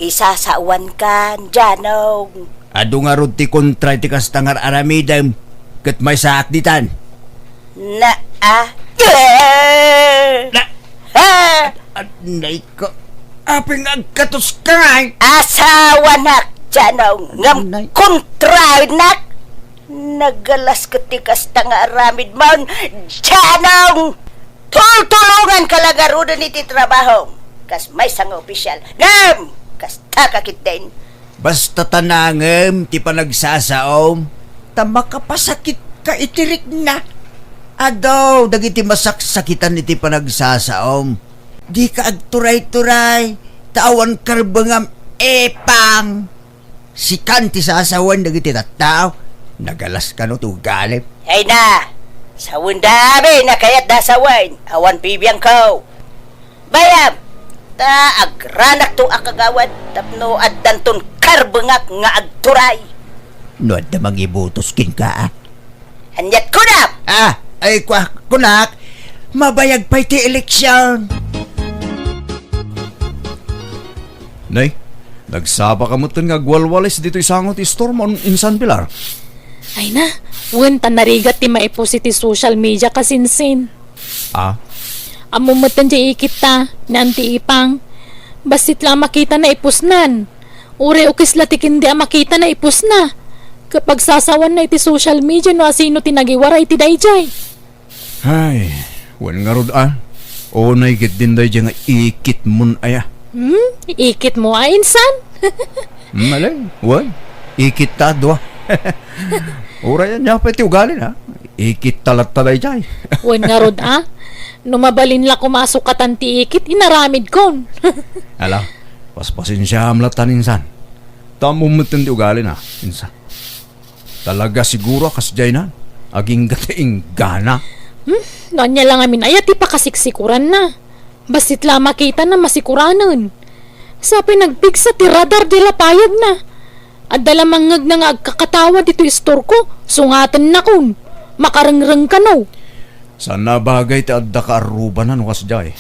Isasawankan, Janong. Adu ngarud ti kontra iti kasta nga ar-aramidem, ket maysaak ditan. Na, a? Na, a? Nay ko, apay nga agkatoska ngay? Asawanak, Janong, ngem kontraennak. Nagalas ket ti kasta nga aramidmon, Janong! Tultulonganka la ngaruden iti trabahom, kas maysa nga opisial. Ngem, kastaka ketdin. Basta ta nangem ti panagsasaom, ta makapasakitka iti rikna. Adu dagiti masaksakitan iti panagsasaom. Dika agturay-turay, ta awan karbengam epang. Sikan ti sasawen dagiti tattao. Nagalas kano ti ugalim. Ay na! Sawenda amin a kayatda a sawen, awan bibiangko. Bayam, ta agranakto a kagawad tapno addanton karbengak nga agturay. No adda mangibutos kenka, a? Aniat kunak? A, ay, kua-, kunak, mabayag pay ti eleksion. Nay, nagsapaka metten nga agwalwalis ditoy sango ti istormon, Insan Pilar. Ay na, wen ta narigat ti maipus iti social media, kasinsin. A? Ammom metten ti ikitta ni Anti Ipang. Bassit la a makitana ipusnan. Uray ukis la ti ken di a makitana ipusna. Ket pagsasawanna iti social media no asino ti nagiwara iti daydiay. Ay, wen ngarud a. Unay ketdin daydiay nga ikitmon aya. Hmm? Ikitmo a, insan? Hmm, alay, wen. Ikitta a dua. Uray ania pay ti ugalina. Ikitta latta daydiay. Wen ngarud a. No mabalin la koma a sukatan ti ikit, inaramidkon. Ala, paspasensiaam latta, insan. Ta ammom metten ti ugalina, insan. Talaga siguro a kasdiaynan. Agingga ti inggana. Hmm? No ania la ngamin aya ti pakasiksikuranna? Bassit la a makitana masikuranen. Sa pay nagpigsa ti radar diay lapayagna. Adda la mangngegna nga agkakatawa ditoy istorko, sungatennakon. Makarengreng kano. Saan a bagay ti adda kaarrubana no kasdiay.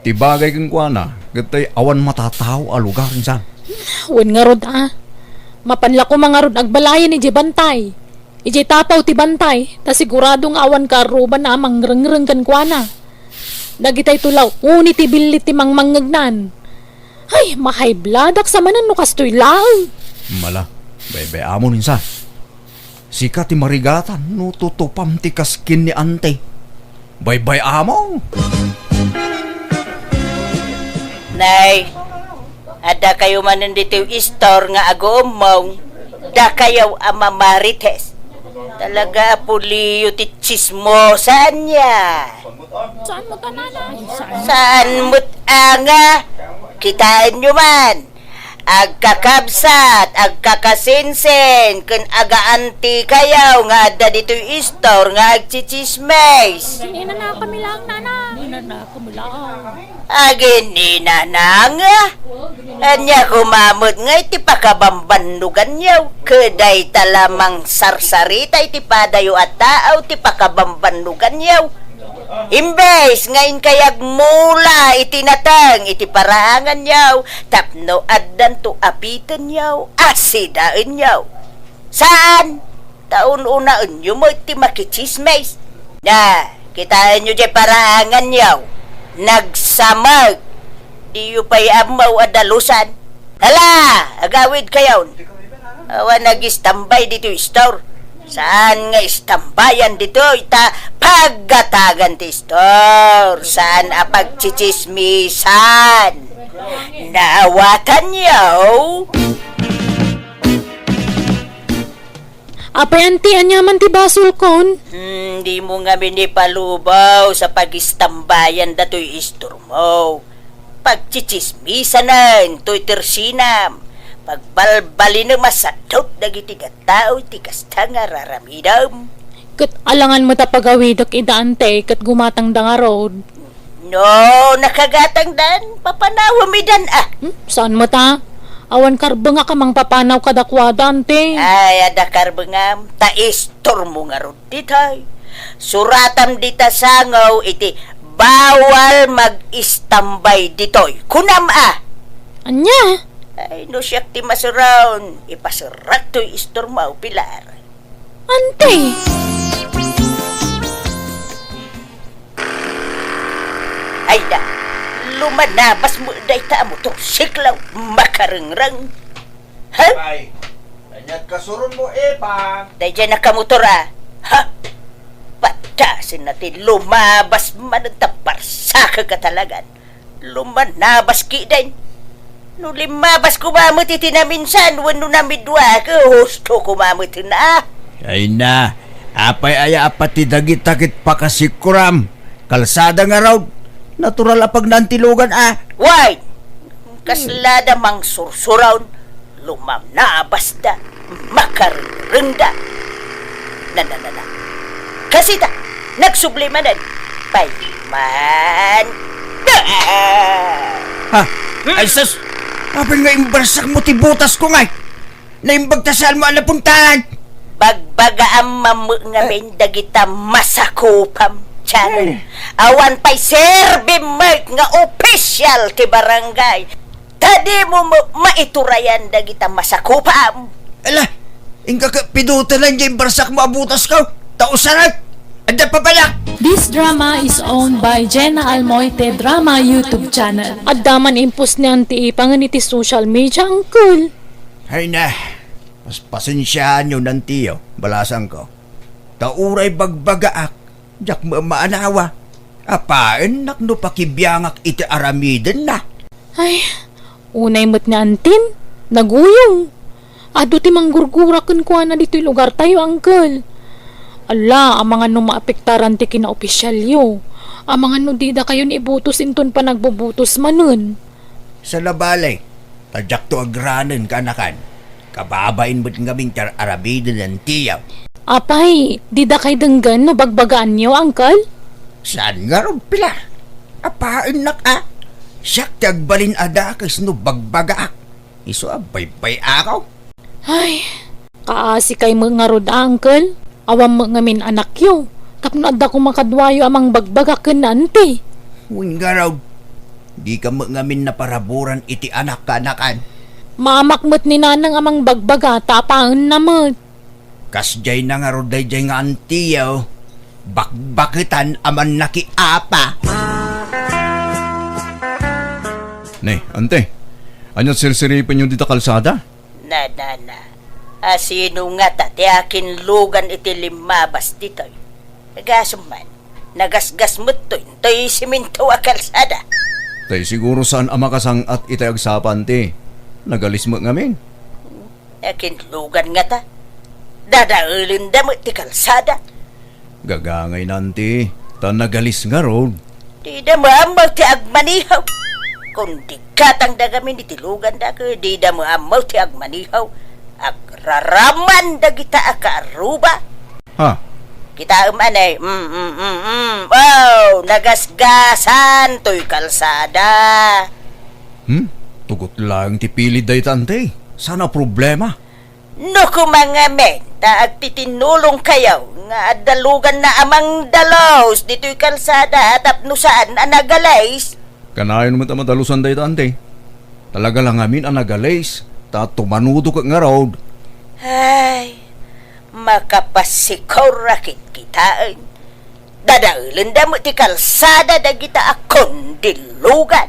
Ti bagay kenkuana, ket tay awan matatao a lugar, insan. Wen ngarud a. Mapan la koma ngarud agbalayen idiay bantay. Idiay tapaw ti bantay, ta sigurado nga awan kaarrubana a mangrengreng kenkuana. Dagitayto la uni ti billit ti mangmangngegnan. Ay, mahaybladak sa manen no kastoy laeng. Mala, baybay-amon, insan. Sika ti marigatan no tutupam ti kaskin ni Ante. Baybay-amon! Nay, adda kayo manen ditoy istor nga aguummong, dakayo a mamarites. Talaga a puliyo ti tsismosa ania. Saan met a nga? Kitaenyo man. Agkakabsat, agkakasinsin, ken agaantikayo nga adda ditoy istor nga agtsitsismis. Agininanakami laeng, nana. Agininanang? Ania koma met nga iti pakabambannoganyo? Ket dayta la mangsarsarita iti padayo a tao ti pakabambannoganyo. Imbes nga inkay agmula iti nateng iti paraanganyo tapno addanto a pitenyo a sidaenyo. Saan? Ta un-unaenyo met ti makitsismis. Na, kitaenyo diay paraanganyo. Nagsamag. Diyo pay ammo a dalusan. Hala, agawidkayon. Awan nagistambay ditoy istor. Saan nga istambayan ditoy ta paggatangan ti istor. Saan a pagtsitsismisan. Naawatanyo? Apay, anti, ania man ti basolkon? Hmm, dimo ngamin ipalubaw sa pagistambayan datoy istormo. Pagtsitsismisanen toy tersinam. Pagbalbalinem a sadot dagiti tattao iti kasta nga raramidem. Ket alangan met a pagawidek ida, anti, ket gumatangda ngarud. No nakagatangdan, papanawem idan a. Hmm, saan met a? Awan karbengak a mangpapanaw kadakuada, anti. Ay, adda karbengam, ta istormo ngarud ditoy. Suratam dita sango iti bawal mag-istambay ditoy. Kunam a. Ania? Ay, no siak ti masuron, ipaserak toy istormo, Pilar. Anti. Ay da, lumanabas met dayta a motorsiklo, makarengreng. Ha? Ay, ania't kasuronmo, Epang? Daydiay nakamotor a. Ha? Padasen na ti lumabas manen ta barsakek a talagan. Lumanabas kiden. No limmabas koma met iti naminsan wenno namidua, ket husto koma met na. Ay na, apay aya a pati dagita ket pakasikoram? Kalsada ngarud. Natural a pagnantilogan a. Why? Kaslada mangsursuron. Lumanabasda, makarengrengda. Na, na, na, na. Kasita, nagsubli manen. Payman. Ha? Hmm. Ay, sus! Apay nga imbarsakmo ti botasko ngay? Naimbag ta saanmo a napuntahan? Bagbagaam met ngamin dagita masakupam, Charo. Eh. Awan pay serbim met nga opisyal ti barangay. Ta dimo ma-, maiturayan dagita masakupam. Ala, inka ka pidutenan diay imbarsakmo a botasko. Ta usarak, adda papanak. This drama is owned by Jenna Almoite Drama YouTube Channel. Adda man impos ni Auntie Ipang iti social media, uncle. Ay na, pas-, pasensiaanyo, Auntie, balasangko. Ta uray bagbagaak, diak maamaanawa. Apaennak no pakibiangak iti aramidenna. Ay, unay met ni Antim, naguyong. Adu ti manggurgura kenkuana ditoy lugartayo, uncle. Ala, amangan no maapektaran ti kinaopisyalyo. Amangan no didakayon ibutos inton panagbubutos manen. Saan a bale, ta diakto agranen, kaanakan. Kababain met ngamin ti ar-aramiden, Auntie. Apay, didakay denggen no bagbagaanyo, uncle? Saan ngarud, Pilar? Apaennak a. Siak ti agbalin a dakes no bagbagaak. Isu a baybay-ako. Ay, kaasikay met ngarud, uncle. Awan met ngamin anakyo. Tapno adda koma kaduayo a mangbagbaga ken ni Auntie. Wen ngarud, dika met ngamin naparaburan iti anak, kaanakan. Maamak met ni Nanang a mangbagbaga, ta apaenna met. Kasdiay na ngarud daydiay nga Auntie, bakbaketan a mannakiapa. Ne, Auntie, ania sirsiripenyo dita kalsada? Na, na, na. A, sino ngata ti akinlugan iti limmabas ditoy? Gasum man, nagasgas met toy, toy siminto a kalsada. Tay siguro saan a makasang-at iti agsapa, Auntie. Nagalis met ngamin. Akinlugan ngata. Dadaelenda met ti kalsada. Gagangay, Auntie, ta nagalis ngarud. Dida maammo ti agmanihaw. Kundi gatangda ngamin iti luganda ket dida maammo ti agmanihaw. Agraraman dagita a kaaruba. Ha? Kitaem anay. Mm, mm, mm, mm. Oh, nagasgasan toy kalsada. Hmm? Tugot laeng ti pilid dayta, Auntie. Saan a problema? No koma ngamin, ta agtitinulongkayo nga adda luganna a mangdalus ditoy kalsada tapno saan a nagalis. Kanayon met a madalusan dayta, Auntie. Talaga la ngamin a nagalis, ta tumanudo ket ngarud. Ay, makapasikorak kitaen. Dadaelenda met ti kalsada dagita a kundilugan.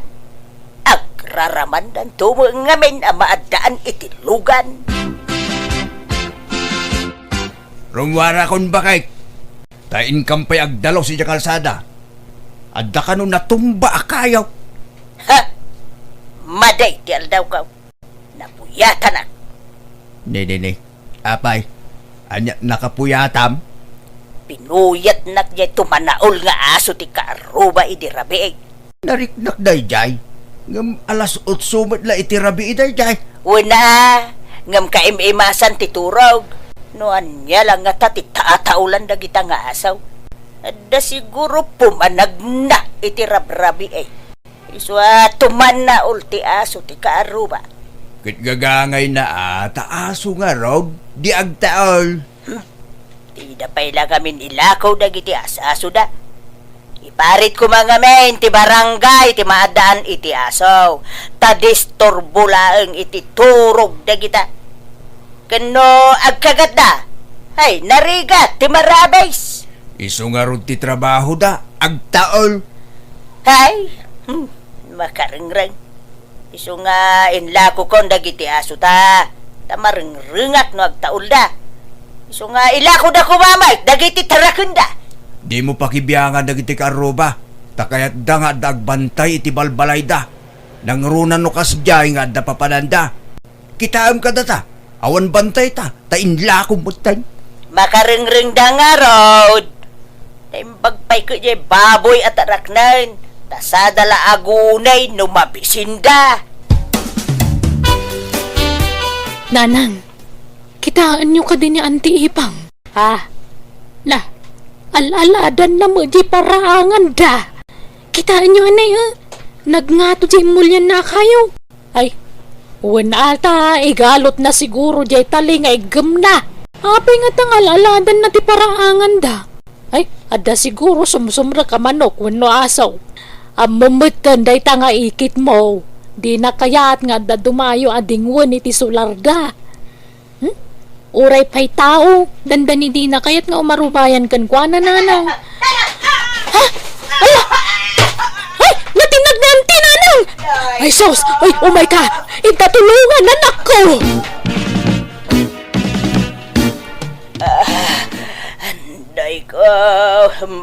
Agraramandanto met ngamin a maaddaan iti lugan. Rummuarakon, baket, ta inkam pay agdalus idiay kalsada. Adda kano natumba a kayo. Ha! Madi ti aldawko. Napuyatanak. Ne, ne, ne. Apay, Ania, nakapuyatam? Pinuyatnak jay tumanaol nga aso ti kaarruba idi rabii. Nariknak dayjay, ngem alas otso met la iti rabii dayjay. Wen a, ngem kaim-imasan ti turog. No ania la ngata ti taataolan dagita nga aso? Adda siguro pumanagna iti rabrabii. Isu a tumanaol ti aso ti kaarruba. Ket gagangayna a ta aso ngarud, di agtaol. Hmm. Dida pay la ngamin ilako dagiti as-asoda. Iparit koma ngamin ti barangay ti maaddaan iti aso, ta disturbo laeng iti turog dagita. Ken no agkagatda, ay, narigat ti marabis. Isu ngarud ti trabahoda, agtaol. Ay, hmm, makarengreng. Isu nga inlakokon dagiti asota, ta marengrengat no agtaolda. Isu nga ilakoda koma met dagiti tarakenda. Dimo pakibiangan dagiti kaarruba, ta kayatda nga adda agbantay iti balbalayda. Nangruna no kasdiay nga adda papananda. Kitaem kadata, awan bantayta, ta inlakom metten. Makarengrengda ngarud. Naimbag pay ket jay baboy a taraknen, ta sada la agunay no mabisinda. Nanang, kitaenyo kadi ni Auntie Ipang? Ah, na, al-aladanna met jay paraanganda. Kitaenyo anay, eh, nagngato jay immulianna a kayo. Ay, wen ata, igalotna siguro jay tali nga iggemna. Apay ngata nga al-aladanna ti paraanganda? Ay, adda siguro sumsumrek a manok wenno aso. Ammom metten dayta nga ikitmo, dina kayat nga adda dumayo a dingwen iti solarda. Hmm? Uray pay tao, dandani dina kayat nga umarubayan kenkuana, Nanang. Ha? Ala! Ay, natinnag ni Auntie, Nanang! Ay, sus! Ay, umay ka! Inta tulongan, anakko! Ah, anday ko,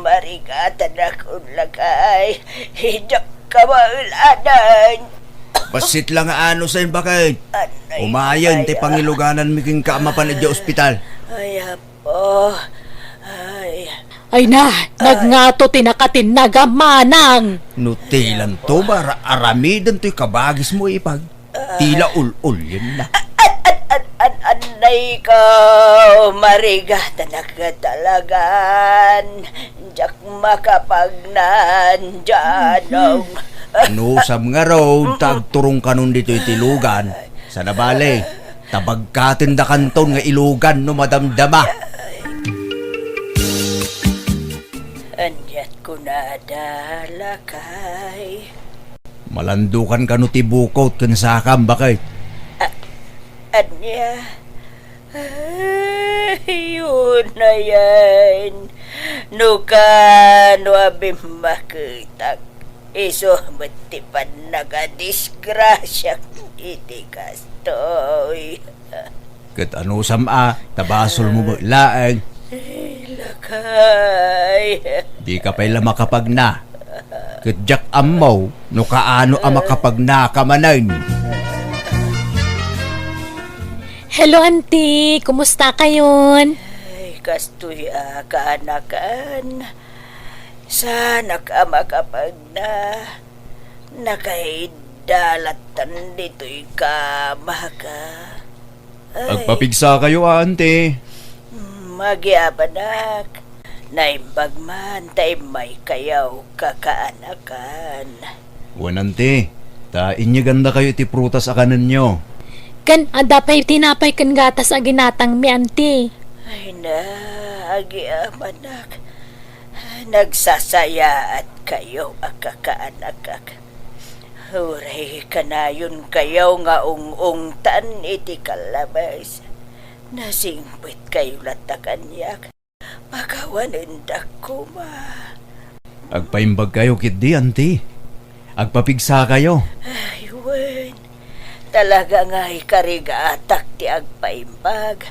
marigatanak, lakay. Diak kabaelan. Bassit la nga ano sa bakay. Anay, umayen ti pangilugananmi kenka a mapan idiay ospital. Ay, apo. Ay. Ay na, nagngato ti nakatinnag a manang. No tilanto, bara-, aramiden toy kabagismo, Ipag. Tila ul-ulyen na. An, an, an, an, anay ko, marigatanak talagan. Diak makapagnan, Janong. Anusam ngarud ta agturong kanon ditoy iti lugan. Sana bale, ta bagkatendakanton nga ilugan no madamdama. Aniat kunada, lakay? Malandukan kano ti bukot ken sakam, baket? A-, ania? Ay, unayen. No kano a bimmaketak, isu met ti pannagadisgrasiak iti kastoy. Ket anusam a, ta basolmo met laeng. Ay, lakay. Dika pay la makapagna. Ket diak ammo no kaano a makapagnaka manen. Hello, Auntie. Kumusta kayon? Ay, kastoy a kaanakan. Saanak a makapagna. Nakaidda lattan ditoy kamaka. Ay. Agpapigsa kayo, Auntie. Mm, agyamanak. Naimbag man ta immaykayo kakaanakan. Wen, Auntie, ta inyegandakayo iti prutas a kanenyo. Ken adda pay tinapay ken gatas a ginatangmi, Auntie. Ay na, agyamanak. Nagsasayaat kayo a kakaanakak. Uray kanayon kayo nga ung-ungtan iti kallabes. Nasingpet kayo latta kaniak. Pakawanendak koma. Agpaimbag kayo ketdi, Auntie. Agpapigsa kayo. Ay, wen. Talaga nga ikarigatak ti agpaimbag.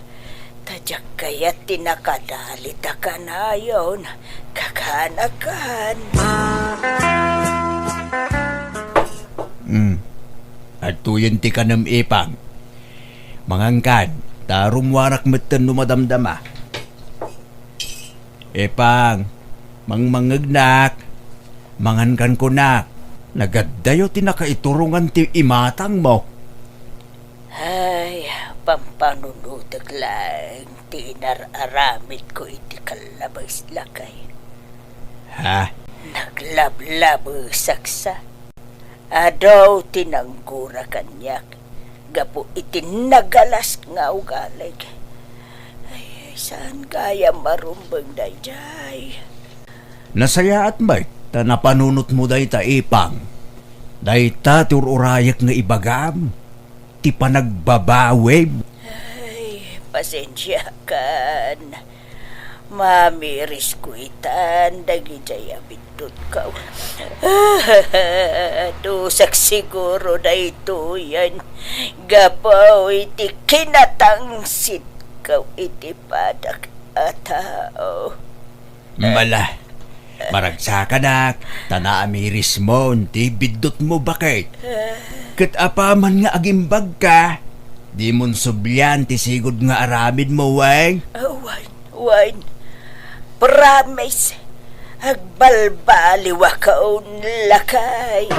Ta diak kayat ti nakadalit a kanayon, kakaanakan. Hmm. Adtoyen ti kanem, Ipang. Mangankan, Ta rummuarak metten no madamdama. Epang, mangmangngegnak, mangankan kunak, nagaddayo ti nakaiturongan ti imatangmo. Ay, pampanunotek laeng ti inar-aramidko iti kallabes, lakay. Ha? Naglablabesak sa. Adu ti nanggura kaniak gapu iti nagalas nga ugalik. Ay, saan gayam marumbeng daydiay? Nasayaat met ta napanunotmo dayta, Epang. Dayta ti ur-urayek nga ibagam, ti panagbabawim. Ay, pasensiakan. Mamirisko itan dagidiay a biddutko. Dusak siguro daytoyen gapu iti kinatangsitko iti padak a tao. Mala, maragsakanak, ta naamirismon ti biddutmo, baket. Ket apaman nga agimbagka, dimon sublian ti sigud nga aramidmo, wen? Ah, wen, wen. Promise, agbalbaliwakon, lakay.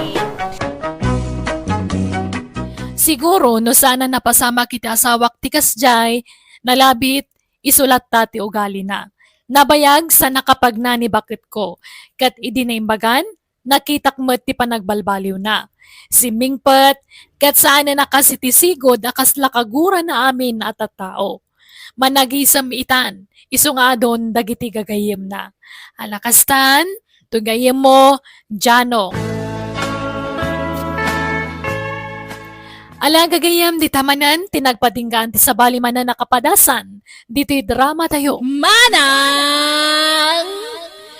Siguro no saan a napasamak iti asawak ti kasdiay, nalabit, isu latta ti ugalina. Nabayag sa nakapagnani baketko, ket idi naimbagan, nakitak met ti panagbalbaliwna. Simmingpet, ket saanen a kas iti sigud a kasla kagurana amin a tattao. Managisem itan, isu nga adun dagiti gagayyemna. Ala kastan, Tugayyemmo, Jano. Ala, gagayyem, dita manen ti nagpatinggaan ti sabali manen a kapadasan ditoy drama tayo. Manang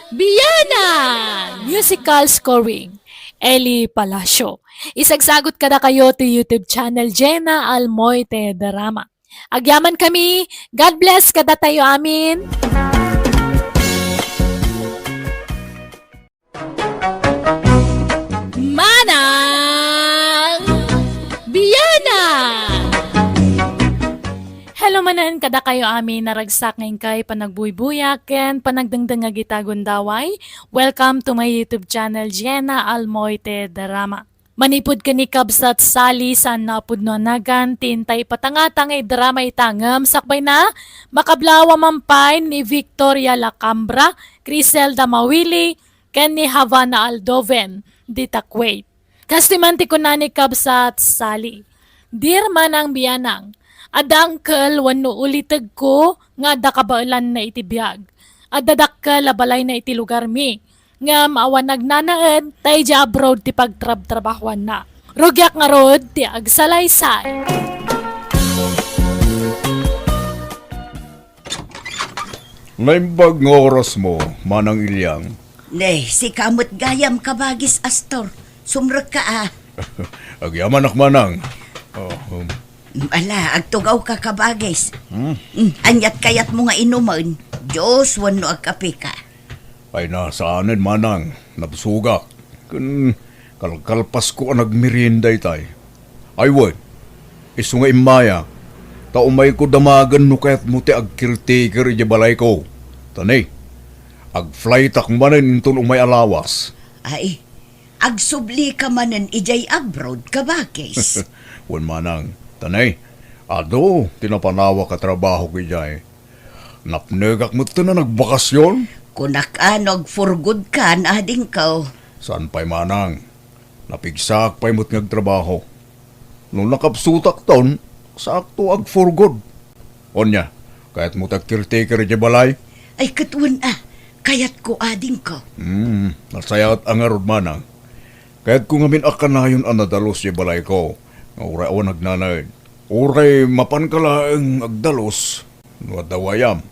Bianang! Musical scoring, Eli Palacio. Isagsagut kadakayo ti YouTube channel Jenna Almoite Drama. Agyamankami. God bless kadatayo amin. Manang Bianang! Hello manen kadakayo amin a ragsak nga inkay panagbuybuyak ken panagdengdengngeg ita gundaway. Welcome to my YouTube channel, Jenna Almoite Drama. Manipud ken ni Kabsat Sally, saan a pudno a nagan ti intay ipatangtang nga idrama ita ngem sakbayna, makablaaw a man pay ni Victoria Lacambra, Criselda Mawili, ken ni Havana Aldoven, dita Kuwait. Kastoy man ti kuna ni Kabsat Sally, Dear Manang Bianang, adda angkel wenno ulitegko nga adda kabaelanna iti biag. Adda dakkel a balayna iti lugarmi. Ngem awan nagnanaed ta idiay abroad ti pagtrabtrabahoanna. Rugiak ngarud ti agsalaysay. Naimbag nga orasmo, Manang Iliang. Ne, sika met gayam, Kabagis Astor. Sumrekka a. Agyamanak, Manang. Oh, um. Ala, agtugawka, Kabagis. Hmm? Mm, aniat kayatmo nga inumen? Juice wenno agkapeka? Ay, na, saanen, Manang. Nabsogak. Ken kalkalpasko a nagmerienda itay. Ay wen, isu nga immaya, ta umayko damagen no kayatmo ti agcaretaker idiay balayko. Ta ne, agflightak manen inton umay a lawas. Ay, agsublika manen idiay abroad, Kabagis? Wen, Manang. Ta ne, adu ti napanawak a trabahok idiay. Napnekak metten a nagbakasyon. Kunak a no agforgodkan, adingko. Saan pay, Manang. Napigsaak pay met nga agtrabaho. No nakabsutakton, saakto agforgod. Onya, kayatmo ti agcaretaker idiay balay? Ay, ket wen a, kayatko, adingko. Hmm, nasayaat a ngarud, Manang. Kayatko ngamin a kanayon a nadalus idiay balayko, nga uray awan agnanaed. Uray mapanka laeng agdalus no adda wayam.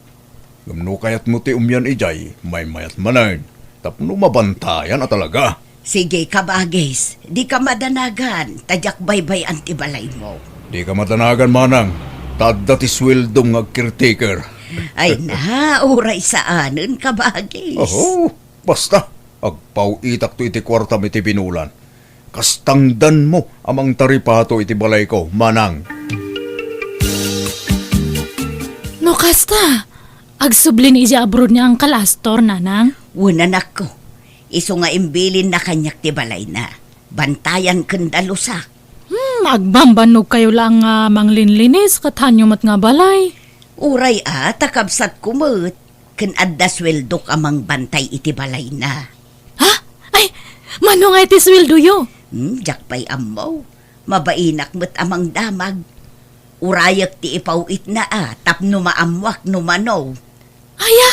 Ngem no kayatmo ti umian idiay, maymayat manen tapno mabantayan a talaga. Sige, Kabagis, dika madanagan, ta diak baybay-an ti balaymo. Dika madanagan, Manang, ta adda ti sueldom nga agcaretaker. Ay na, uray saanen, Kabagis. Oho, basta, agpaw-itakto iti kuartam iti binulan. Kas tangdanmo a mangtaripato iti balayko, Manang. Kasta, agsubli ni idiay abroad ni Uncle Astor, nanang? Wen, anakko. Isu nga imbilinna kaniak ti balayna. Bantayan ken dalusa. Hmm, agbambannog kayo laeng nga manglinlinis ket haanyo met nga balay. Uray a, ta kabsatko met, ken adda sueldok a mangbantay iti balayna. Ha? Ay, mano nga iti sueldoyo? Hmm, diak pay ammo. Mabainak met a mangdamag. Urayek ti ipaw-itna a tapno maammuak no mano. Aya,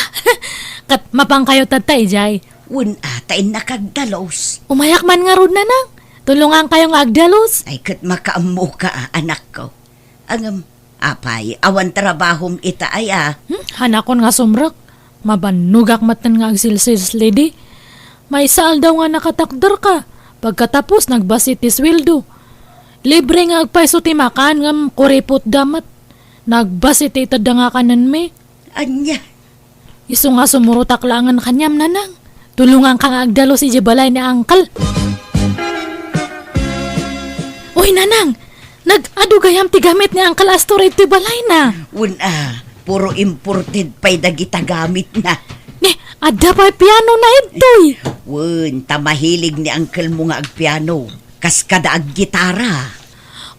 ket mapankayo tatta idiay? Wen a, ta innak agdalus. Umayak man ngarud, nanang. Tulongankayo nga agdalus. Ay, ket makaammoka a, anakko. Ngem, apay, awan trabahom ita aya? Hmm, hanakon nga sumrek. Mabannogak metten nga agsilsilslidi. Maysa aldaw nga nakatakderka. Pagkatapos, nagbasi ti sueldo. Libre nga agpayso ti makan, ngem kuripotda met. Nagbasi ti itedda nga kanenmi. Ania? Isu nga sumurotak laengen kaniam, nanang. Tulonganka nga agdalus idiay balay ni Uncle. Uy, nanang, nag-adu gayam ti gamit ni Uncle Astor iti balayna. Wen a, puro imported pay dagita gamitna. Ni, adda pay pianona ditoy. Wen, ta mahilig ni uncle mo nga agpiano. Kas kada aggitara.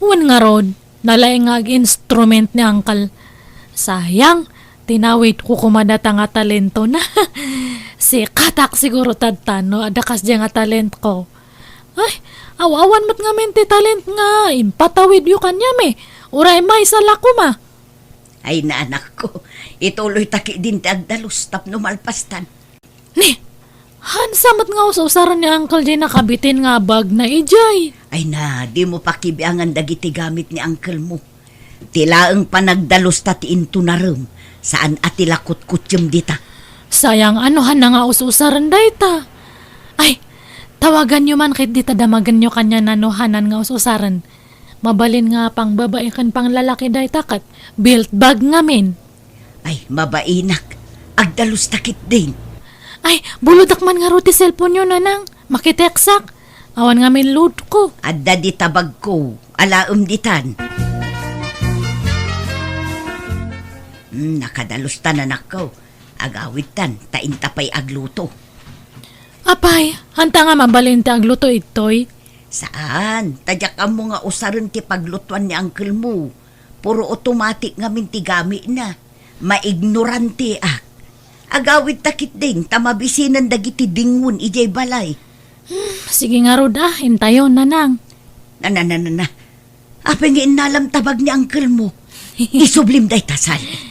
Wen ngarud, nalaing nga ag-instrument ni Uncle. Sayang, tinawidko koma data nga talentona. Sikatak siguro tatta no adda kasdiay nga talentko. Ay, aw-awan met ngamin ti talent nga impatawidyo kaniam, eh. Uray maysa la koma. Ay, anakko, ituloyta ketdin ti agdalus tapno malpastan. Ni, haansa met nga us-usaren ni Uncle diay nakabiten nga bagna idiay? Ay na, dimo pakibiangan dagiti gamit ni uncle mo. Ti laeng panagdalusta ti intunarem, saan a ti la kutkutsem dita. Sayang, ano haanna nga us-usaren dayta? Ay, tawaganyo man ket dita damagenyo kaniana no haanan nga us-usaren. Mabalin nga pangbabai ken panglalaki dayta ket built bag ngamin. Ay, mabainak. Agdalusta ketdin. Ay, bulodak man ngarud ti cellphone-yo, nanang. Makitext-ak. Awan ngamin load-ko. Adda dita bagko. Alaem ditan. Hmm, nakadalustan, anakko. Agawidtan, ta inta pay agluto. Apay, haanta nga mabalin ti agluto, ittoy? Saan, ta diak ammo nga usaren ti paglutuan ni uncle mo. Puro automatic ngamin ti gamitna. Maignoranteak. Agawidta ketdin ta mabisinen dagiti dingwen idiay balay. Hmm, sige ngarud a, intayon, nanang. Na, na, na, na, na. Apay nga innalam ta bag ni uncle mo? Isublim dayta, Sally.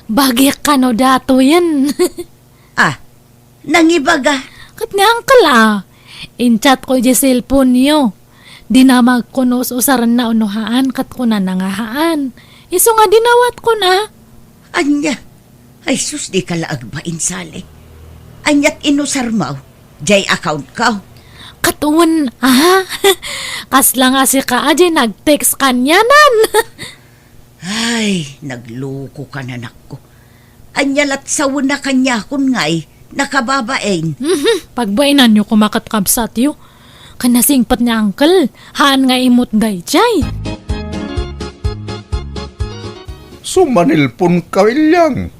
Bagik kano datoyen. Ah, nangibaga. Ket ni uncle a, in-chat-ko idiay cellphone-yo. Dinamagko no us-usarenna wenno haan, ket kunana nga haan. Isu nga dinawatkon a. Ania? Ay sus, dika la agbain, Sally. Aniat inusarmo? Diay account-ko? Ket wen a. Kasla nga sika a diay nag-text kanianan. Ay, naglukokan, anakko. Ania lat sawen a kaniakon ngay, nakababain. Mhm, pagbainanyo koma ket kabsatyo. Ken nasingpet ni uncle, haan nga immut daydiay. Sumanilpon ka, Ilyang.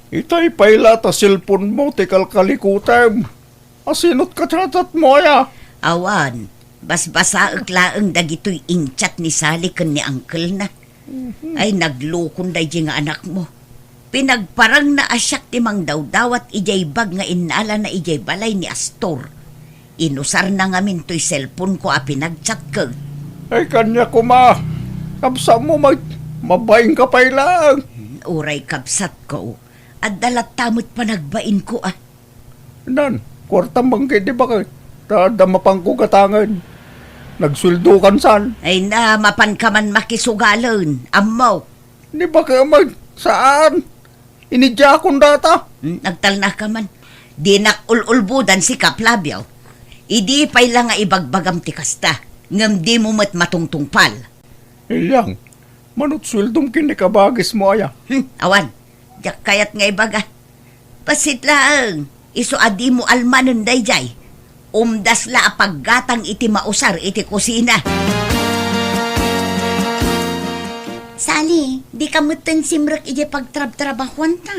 Itay pay la ta cellphone mo ti kalkalikutem. Asinot ka chat-chat mo aya? Awan, basbasaek laeng dagitoy in-chat ni Sally ken ni uncle-na. Mhm. Ay, naglukon daydiay nga anak mo. Pinagparangna a siak ti mangdawdawat idiay bag nga innalana idiay balay ni Astor. Inusarna ngamin toy cellphone-ko a pinag-chat ket. Ay, kaniak koma. Kabsat mo, mag-, mabain ka pay laeng. Hmm, uray kabsatko. Adda latta met panagbainko a. Nan, kuartam man ket ni baket, ta adda mapanko gatangen. Nagsueldokan san. Ay na, mapanka man makisugalen. Ammo. Ni baket met, saan? Inidiakon data. Hmm, nagtalnaka man. Dinak ul-ulbodan sika, Flavio. Idi pay la nga ibagbagam ti kasta, ngem dimo met matungtungpal. Ilyang, manut sueldom ken ni kabagismo aya? Hmm, awan. Diak kayat nga ibaga. Bassit laeng, isu a dimo almanen daydiay. Umdas la a paggatang iti mausar iti kusina. Sally, dika metten simrek idiay pagtrabtrabahuanta.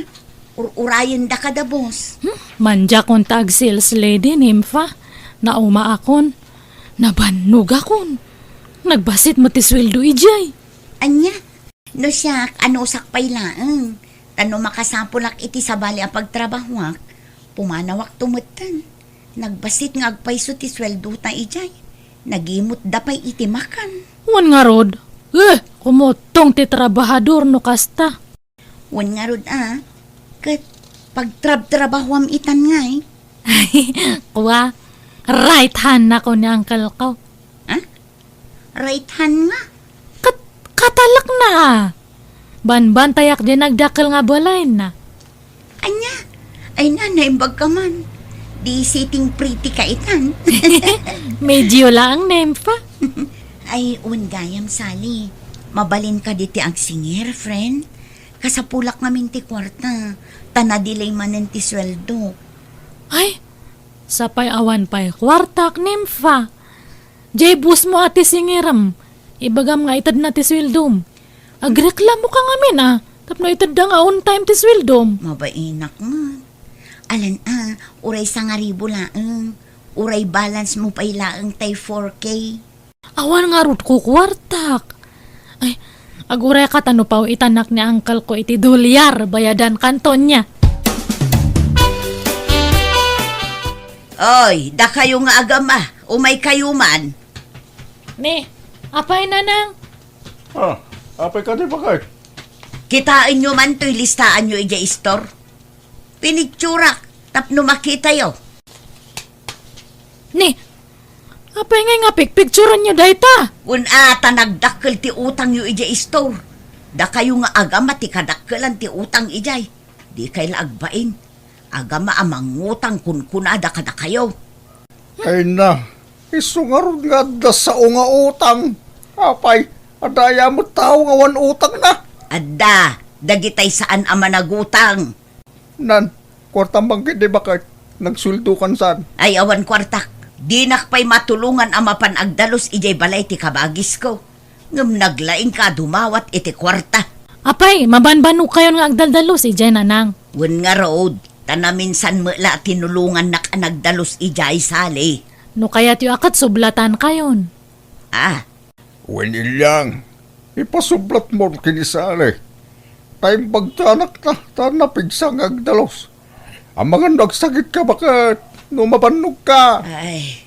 Ur-urayenda kada boss. Hmm? Mandiakon ta ag-sales lady, Nympha. Naumaakon. Nabannogakon. Nagbassit met ti sueldo idiay. Ania? No siak, anusak pay laeng. Ta no makasapulak iti sabali a pagtrabahuak, pumanawakto metten. Nagbassit nga agpayso ti sueldota idiay. Nagimutda pay iti makan. Wen ngarud, eh, kumutong ti trabahador no kasta. Wen ngarud a, ket pagtrabtrabahuam itan ngay. Kua, right hand nako ni uncle ko. Ha? Right hand nga? Kat-, katalakna. Banbantayak diay nagdakkel nga balayna. Ania? Ay na, naimbag ka man. Di sitting pretty ka itan. Medyo laeng, Nympha. Ay, wen gayam, Sally. Mabalin ka diti agsingir, friend? Kasapulak ngamin ti kuarta. Ta na-delay manen ti sueldo. Ay, sapay awan pay kuartak, Nympha. Jay boss mo a ti singirem. Ibagam nga itedna ti sueldom. Agreklamo ka ngamin a, tapno itedda nga on time ti sueldom. Mabainak man. Alan a, uray sangaribu laeng. Uray balance mo pay laeng tay four K. Awan ngarud ko kuartak. Ay, aguray ka ta no paw-itanak ni uncle ko iti dolyar, bayadan kanto nia. Oy, dakayo nga agama, umay kayo man. Ni, apay, Nanang? Ah, apay kadi, bakit? Kitaenyo man toy listaanyo idiay istor. Pinicturak tapno makitayo. Ni, apay ngay nga pikpikturanyo dayta? Wen a, ta nagdakkel ti utangyo idiay istor. Dakayo nga agama ti kadakkelan ti utang idiay. Dikay la agbain. Agama a mangutang kunkunada kadakayo. Ay na, isu ngarud nga adda sao nga utang. Apay, adda aya met tao nga awan utangna? Adda, dagitay saan a managutang. Nan, kuartam bangkit di baket, nagsueldo kan saan? Ay, awan kuartak. Dinak pay matulongan a mapan agdalus idiay balay ti kabagisko. Ngem naglaingka a dumawat iti kuarta. Apay, mabanbanogkayon nga agdaldalus idiay, Nanang. Wen ngarud, ta naminsan met la tinulongannak a nagdalus idiay, Sally. No kayatyo a ket sublatankayon. Ah. Wen, Ilyang, ipasublatmo ken ni Sally. Ta imbagtanak ta, ta napigsa nga agdalus. Amangan no agsakitka baket, no mabannogka. Ay,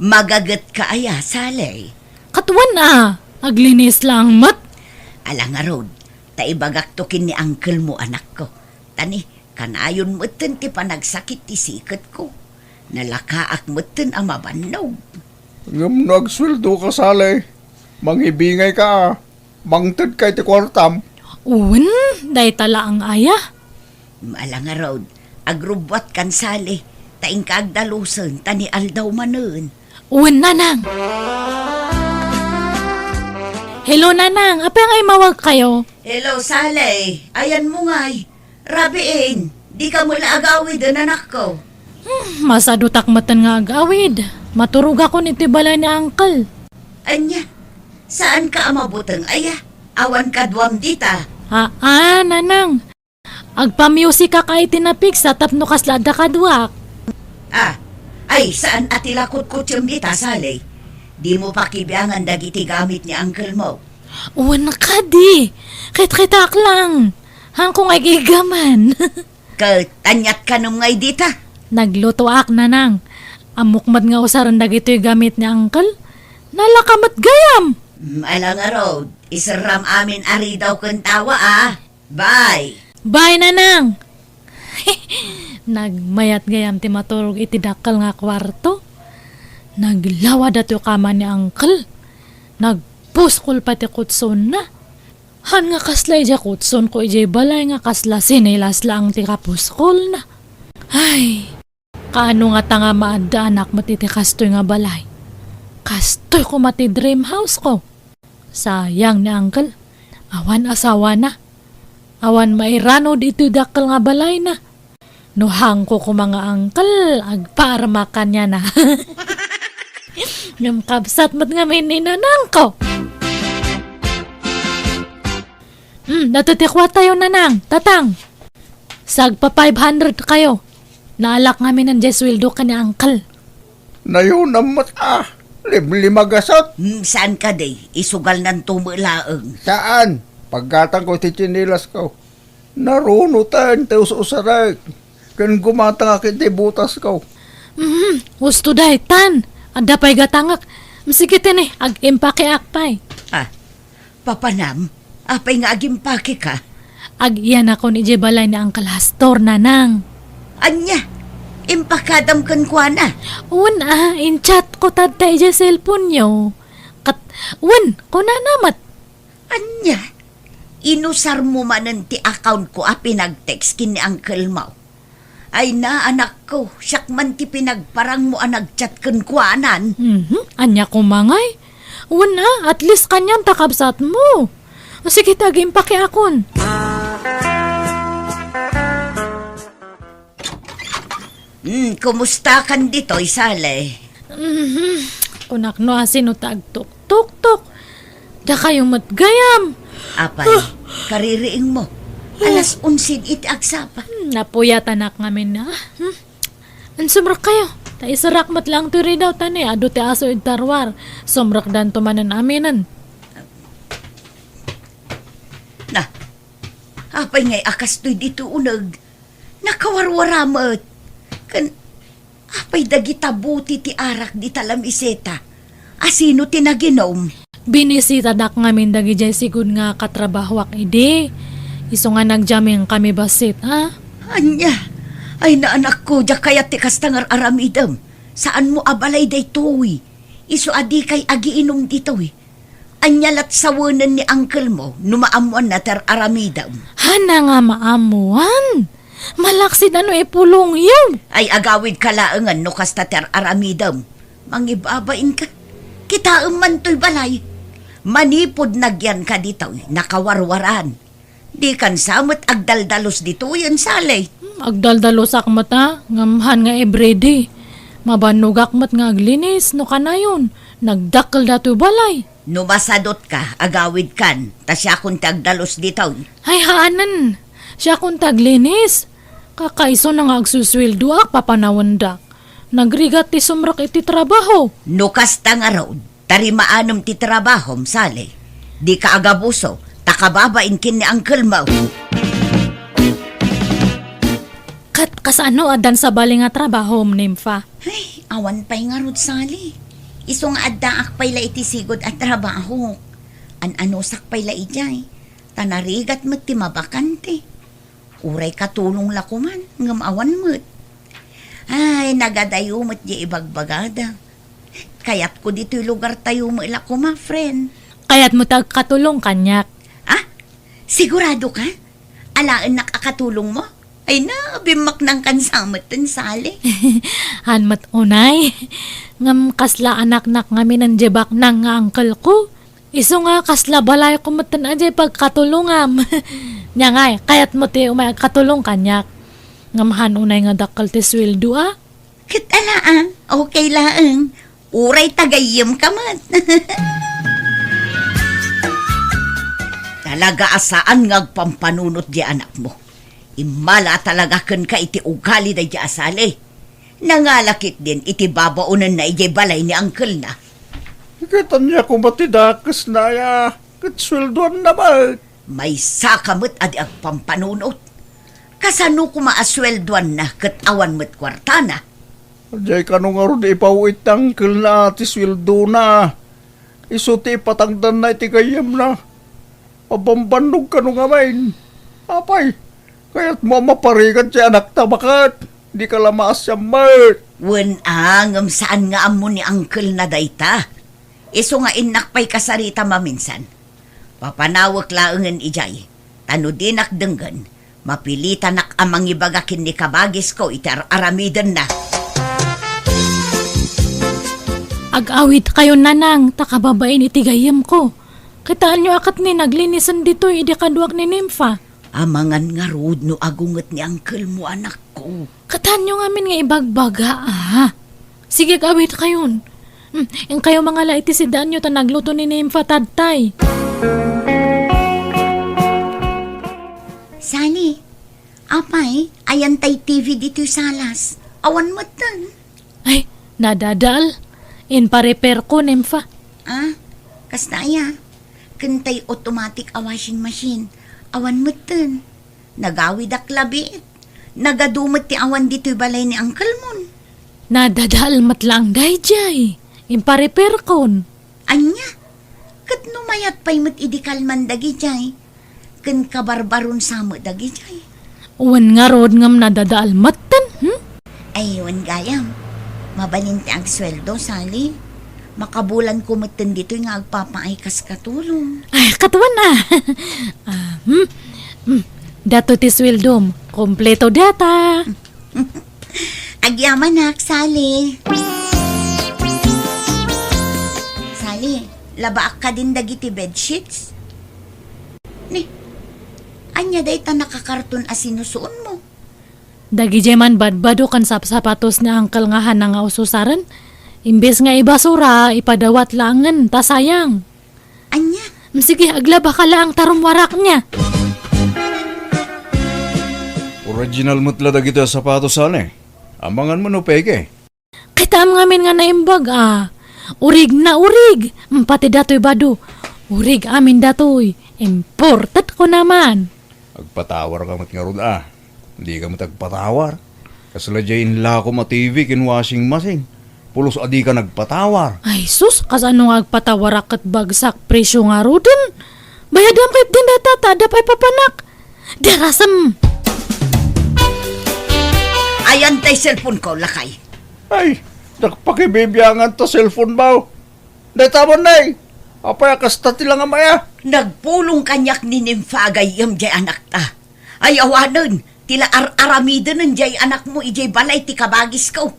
magagetka aya, Sally? Ket wen a, aglinis laeng met. Ala ngarud, ta ibagakto ken ni uncle mo, anakko. Ta ni, kanayon metten ti panagsakit ti siketko. Nalakaak metten a mabannog. Ngem no agsueldoka, Sally, mangibingayka a. Mangtedka iti kuartam. Wen, dayta laeng aya. Ala ngarud, agrubbuatkan, Sally, ta inka agdalusen, ta ni aldaw manen. Wen, Nanang. Hello, Nanang. Apay nga immawagkayo? Hello, Sally. Ayanmo ngay. Rabiin, dika met la agawiden, anakko. Hmm, masadutak metten nga agawid. Maturogakon iti balay ni uncle. Ania? Saanka a mabuteng aya? Awan kaduam dita. Aa, Nanang. Agpamusikak iti napigsa tapno kasla adda kaduak. Ah, ay, saan a ti la kutkutsem dita, Sally? Dimo pakibiangan dagiti gamit ni uncle mo. Wen kadi, kitkitaak laeng. Haanko nga igiggaman. Ket aniat kanem ngay dita? Naglutoak, Nanang. Ammok met nga usaren dagitoy gamit ni uncle. Nalaka met gayam. Mm, ala ngarud, iserram amin a ridaw ken tawa, a. Bye. Bye, Nanang. Nagmayat gayam ti maturog iti dakkel nga kuarto. Naglawad datoy kama ni uncle. Nagpuskol pay ti kutsonna. Haan nga kasla idiay kutsonko idiay balay nga kasla sinelas laeng ti kapuskolna. Ay, kaano ngata nga maaddaanak met iti kastoy nga balay? Kastoy koma ti dream house ko. Sayang ni uncle. Awan asawana. Awan mairano ditoy dakkel nga balayna. No haanko koma nga uncle, agparmak kaniana. Ngem kabsat met ngamin ni nanangko. Hmm, datoy ti kuartayo, Nanang, Tatang. Sagpa five hundred kayo. Naalak ngamin diay sueldo ken ni Uncle. Nayonam met a. Limlima gasut. Hmm, saan kadi? Isugalnanto met laeng. Saan? Paggatangko ti tsinilasko. Narunoten ti us-usarek. Ken gumatangak iti botasko. Mhm, husto daytan. Adda pay gatangek. Sige tini, ag-impakeak pay. Ah, papanam, apay nga agimpakeka? Ag-iyanakon idiay balay ni Uncle Hastor, Nanang. Ania? Impakadam kenkuana? Wen a, in-chatko tatta idiay cellphone-yo. Ket, wen, kunana met. Ania? Inusarmo manen ti account-ko a pinag-text ken ni uncle-mo? Ay na, anakko, siak man ti pinagparangmo a nag-chat kenkuanan. Mhm. Ania koma ngay? Wen a, at least kaniam ta kabsatmo. Sige ta, agimpakeakon. Hmm, kumustakan ditoy, Sally? Mhm. Kunak no asino ta agtuktuktok. Dakayo met gayam. Apay, kaririingmo. Alas onse iti agsapa. Hmm, napuyatanak ngamin a. Hmm? Sumrekkayo. Ta iserak met laeng toy ridaw ta ni adu ti aso iti ruar. Sumrekdanto manen aminen. Na, apay ngay a kastoy ditoy uneg? Nakawarwara met. Ken apay dagita buti ti arak dita lamiseta? Asino ti naginom? Binisitadak ngamin dagidiay sigud nga katrabahoak idi. Isu nga nagjamming kami bassit, a? Ania? Ay na, anakko, diak kayat ti kasta nga ar-aramidem. Saanmo a balay daytoy. Isu a dikay agiinum ditoy. Ania lat sawenen ni uncle-mo no maammoanna ti ar-aramidem? Haan nga maammoan? Malaksid a no ipulongyo. Ay, agawidka laengen no kasta ti ar-aramidem. Mangibabainka. Kitaem man toy balay. Manipud nagyanka ditoy, nakawarwaran. Dikan sa met agdaldalus ditoyen, Sally. Hmm, agdaldalusak met a, ngem haan nga everyday. Mabannogak met nga aglinis, no kanayon, nagdakkel datoy balay. No masadutka, agawidkan, ta siakon ti agdalus ditoy. Ay, haanen. Siakon ti aglinis. Kakaisuna nga agsusueldoak, papanawendak. Nagrigat ti sumrek iti trabaho. No kasta ngarud, ta rimaanem ti trabahom, Sally. Dika agabuso, ta kababain ken ni uncle-mo. Ket kasano, addan sabali nga trabahom, Nympha? Ay, awan pay ngarud, Sally. Isu nga addaak pay la iti sigud a trabaho. An-anusak pay la idiay. Ta narigat met ti mabakante. Uray katulong la koman, ngem awan met. Ay, nagadayo met diay ibagbagada. Kayatko ditoy lugartayo met la koma, friend. Kayatmo ti agkatulong kaniak? Ah? Sigurado ka? Alaennak a katulongmo? Ay na, bimmaknangkan sa met ten, Sally. Haan met unay. Ngem kasla anaknak ngamin diay baknang nga uncle-ko. Isu nga kasla balayko metten a diay pagkatulongam. Nia ngay, kayatmo ti umay agkatulong kaniak. Ngem haan unay nga dakkel ti sueldo a? Ket ala a, okay laeng. Uray ta gayyemka met. Talaga a saan nga agpampanunot diay anakmo. Immala a talaga kenka iti ugali daydiay a Sally. Nangala ketdin iti babaonenna idiay balay ni uncle-na. Ket ania koma ti dakesna aya? Ket sueldoanna met. Maysaka met a di agpampanunot. Kasano koma a sueldoanna ket awan met kuartana? Diay kano ngarud ipaw-it ti uncle-na ti sueldona. Isu ti ipatangdanna iti gayyemna. Mabambannog kano ngamin. Apay, kayatmo a maparigat ti anakta baket? Dika la maasian met. Wen a, ngem saan nga ammo ni uncle-na dayta. Isu nga innak pay kasarita maminsan. Papanawek laengen idiay. Ta no dinak denggen, mapilitanak a mangibaga ken ni kabagisko iti ar-aramidenna. Ag-awidkayon, Nanang, ta kababain iti gayyemko. Kitaenyo a ket ni naglinisen ditoy idi kaduak ni Nympha. Amangan ngarud no agunget ni uncle-mo, anakko. Kitaenyo ngamin nga ibagbaga, a. Sige, ag-awidkayon. Hmm, inkayo mangala iti sidaanyo ta nagluto ni Nympha tattay. Apay, ayan tay T V ditoy salas. Awan metten. Ay, nadadaal. Imparepairko, Nympha. Ah, kasta aya. Ken tay automatic a washing machine. Awan metten. Nagawidak labiit. Nagadu met ti awan ditoy balay ni uncle mon. Nadadaal met laeng daydiay. Imparepairkon. Ania? Ket no mayat pay met idi kalman dagijay, ken kabarbaron sa met dagijay. Wen ngarud ngem nadadaal metten, hmm? Ay, wen gayam. Mabalin ti agsueldo, Sally. Makabulanko metten ditoy nga agpapaay kas katulong. Ay, katuan a. Ah, hmm? Hmm. Dato ti sueldom. Kompleto data. Agyamanak, Sally. Sally, labaak kadin dagiti bedsheets? Ni, ania dayta nakakarton a sinusuonmo? Dagijay man badbado ken sapsapatos ni Uncle nga Hana nga ususaren. Imbes nga ibasura, ipadawat laengen, ta sayang. Ania? Mm, sige, aglabaka laeng ta rummuarakon. Original met la dagiti a sapatos, Sally. Amangan mo no peke. Kitaem ngamin nga naimbag a. Urig na urig. Mm, pati datoy bado. Urig amin datoy. Imported ko naman. Agpatawar ka met ngarud a. Di ka met agpatawar. Kasla jay inlakom a T V ken washing machine. Pulos a di ka nagpatawar. Ay sus, kasano nga agpatawarak ket bagsak presyo ngaruden? Bayadam ket din data ta adda pay papanak. Darasem. Ayan tay cellphone ko, lakay. Ay, nagpakibibiangan ta cellphone mo. Dayta man, nay. Apay a kasta ti langamaya? Nagpulong kaniak ni Nympha a gayyem jay anakta. Ay awanen, ti la ar-aramidenen jay anakmo idiay balay ti kabagisko.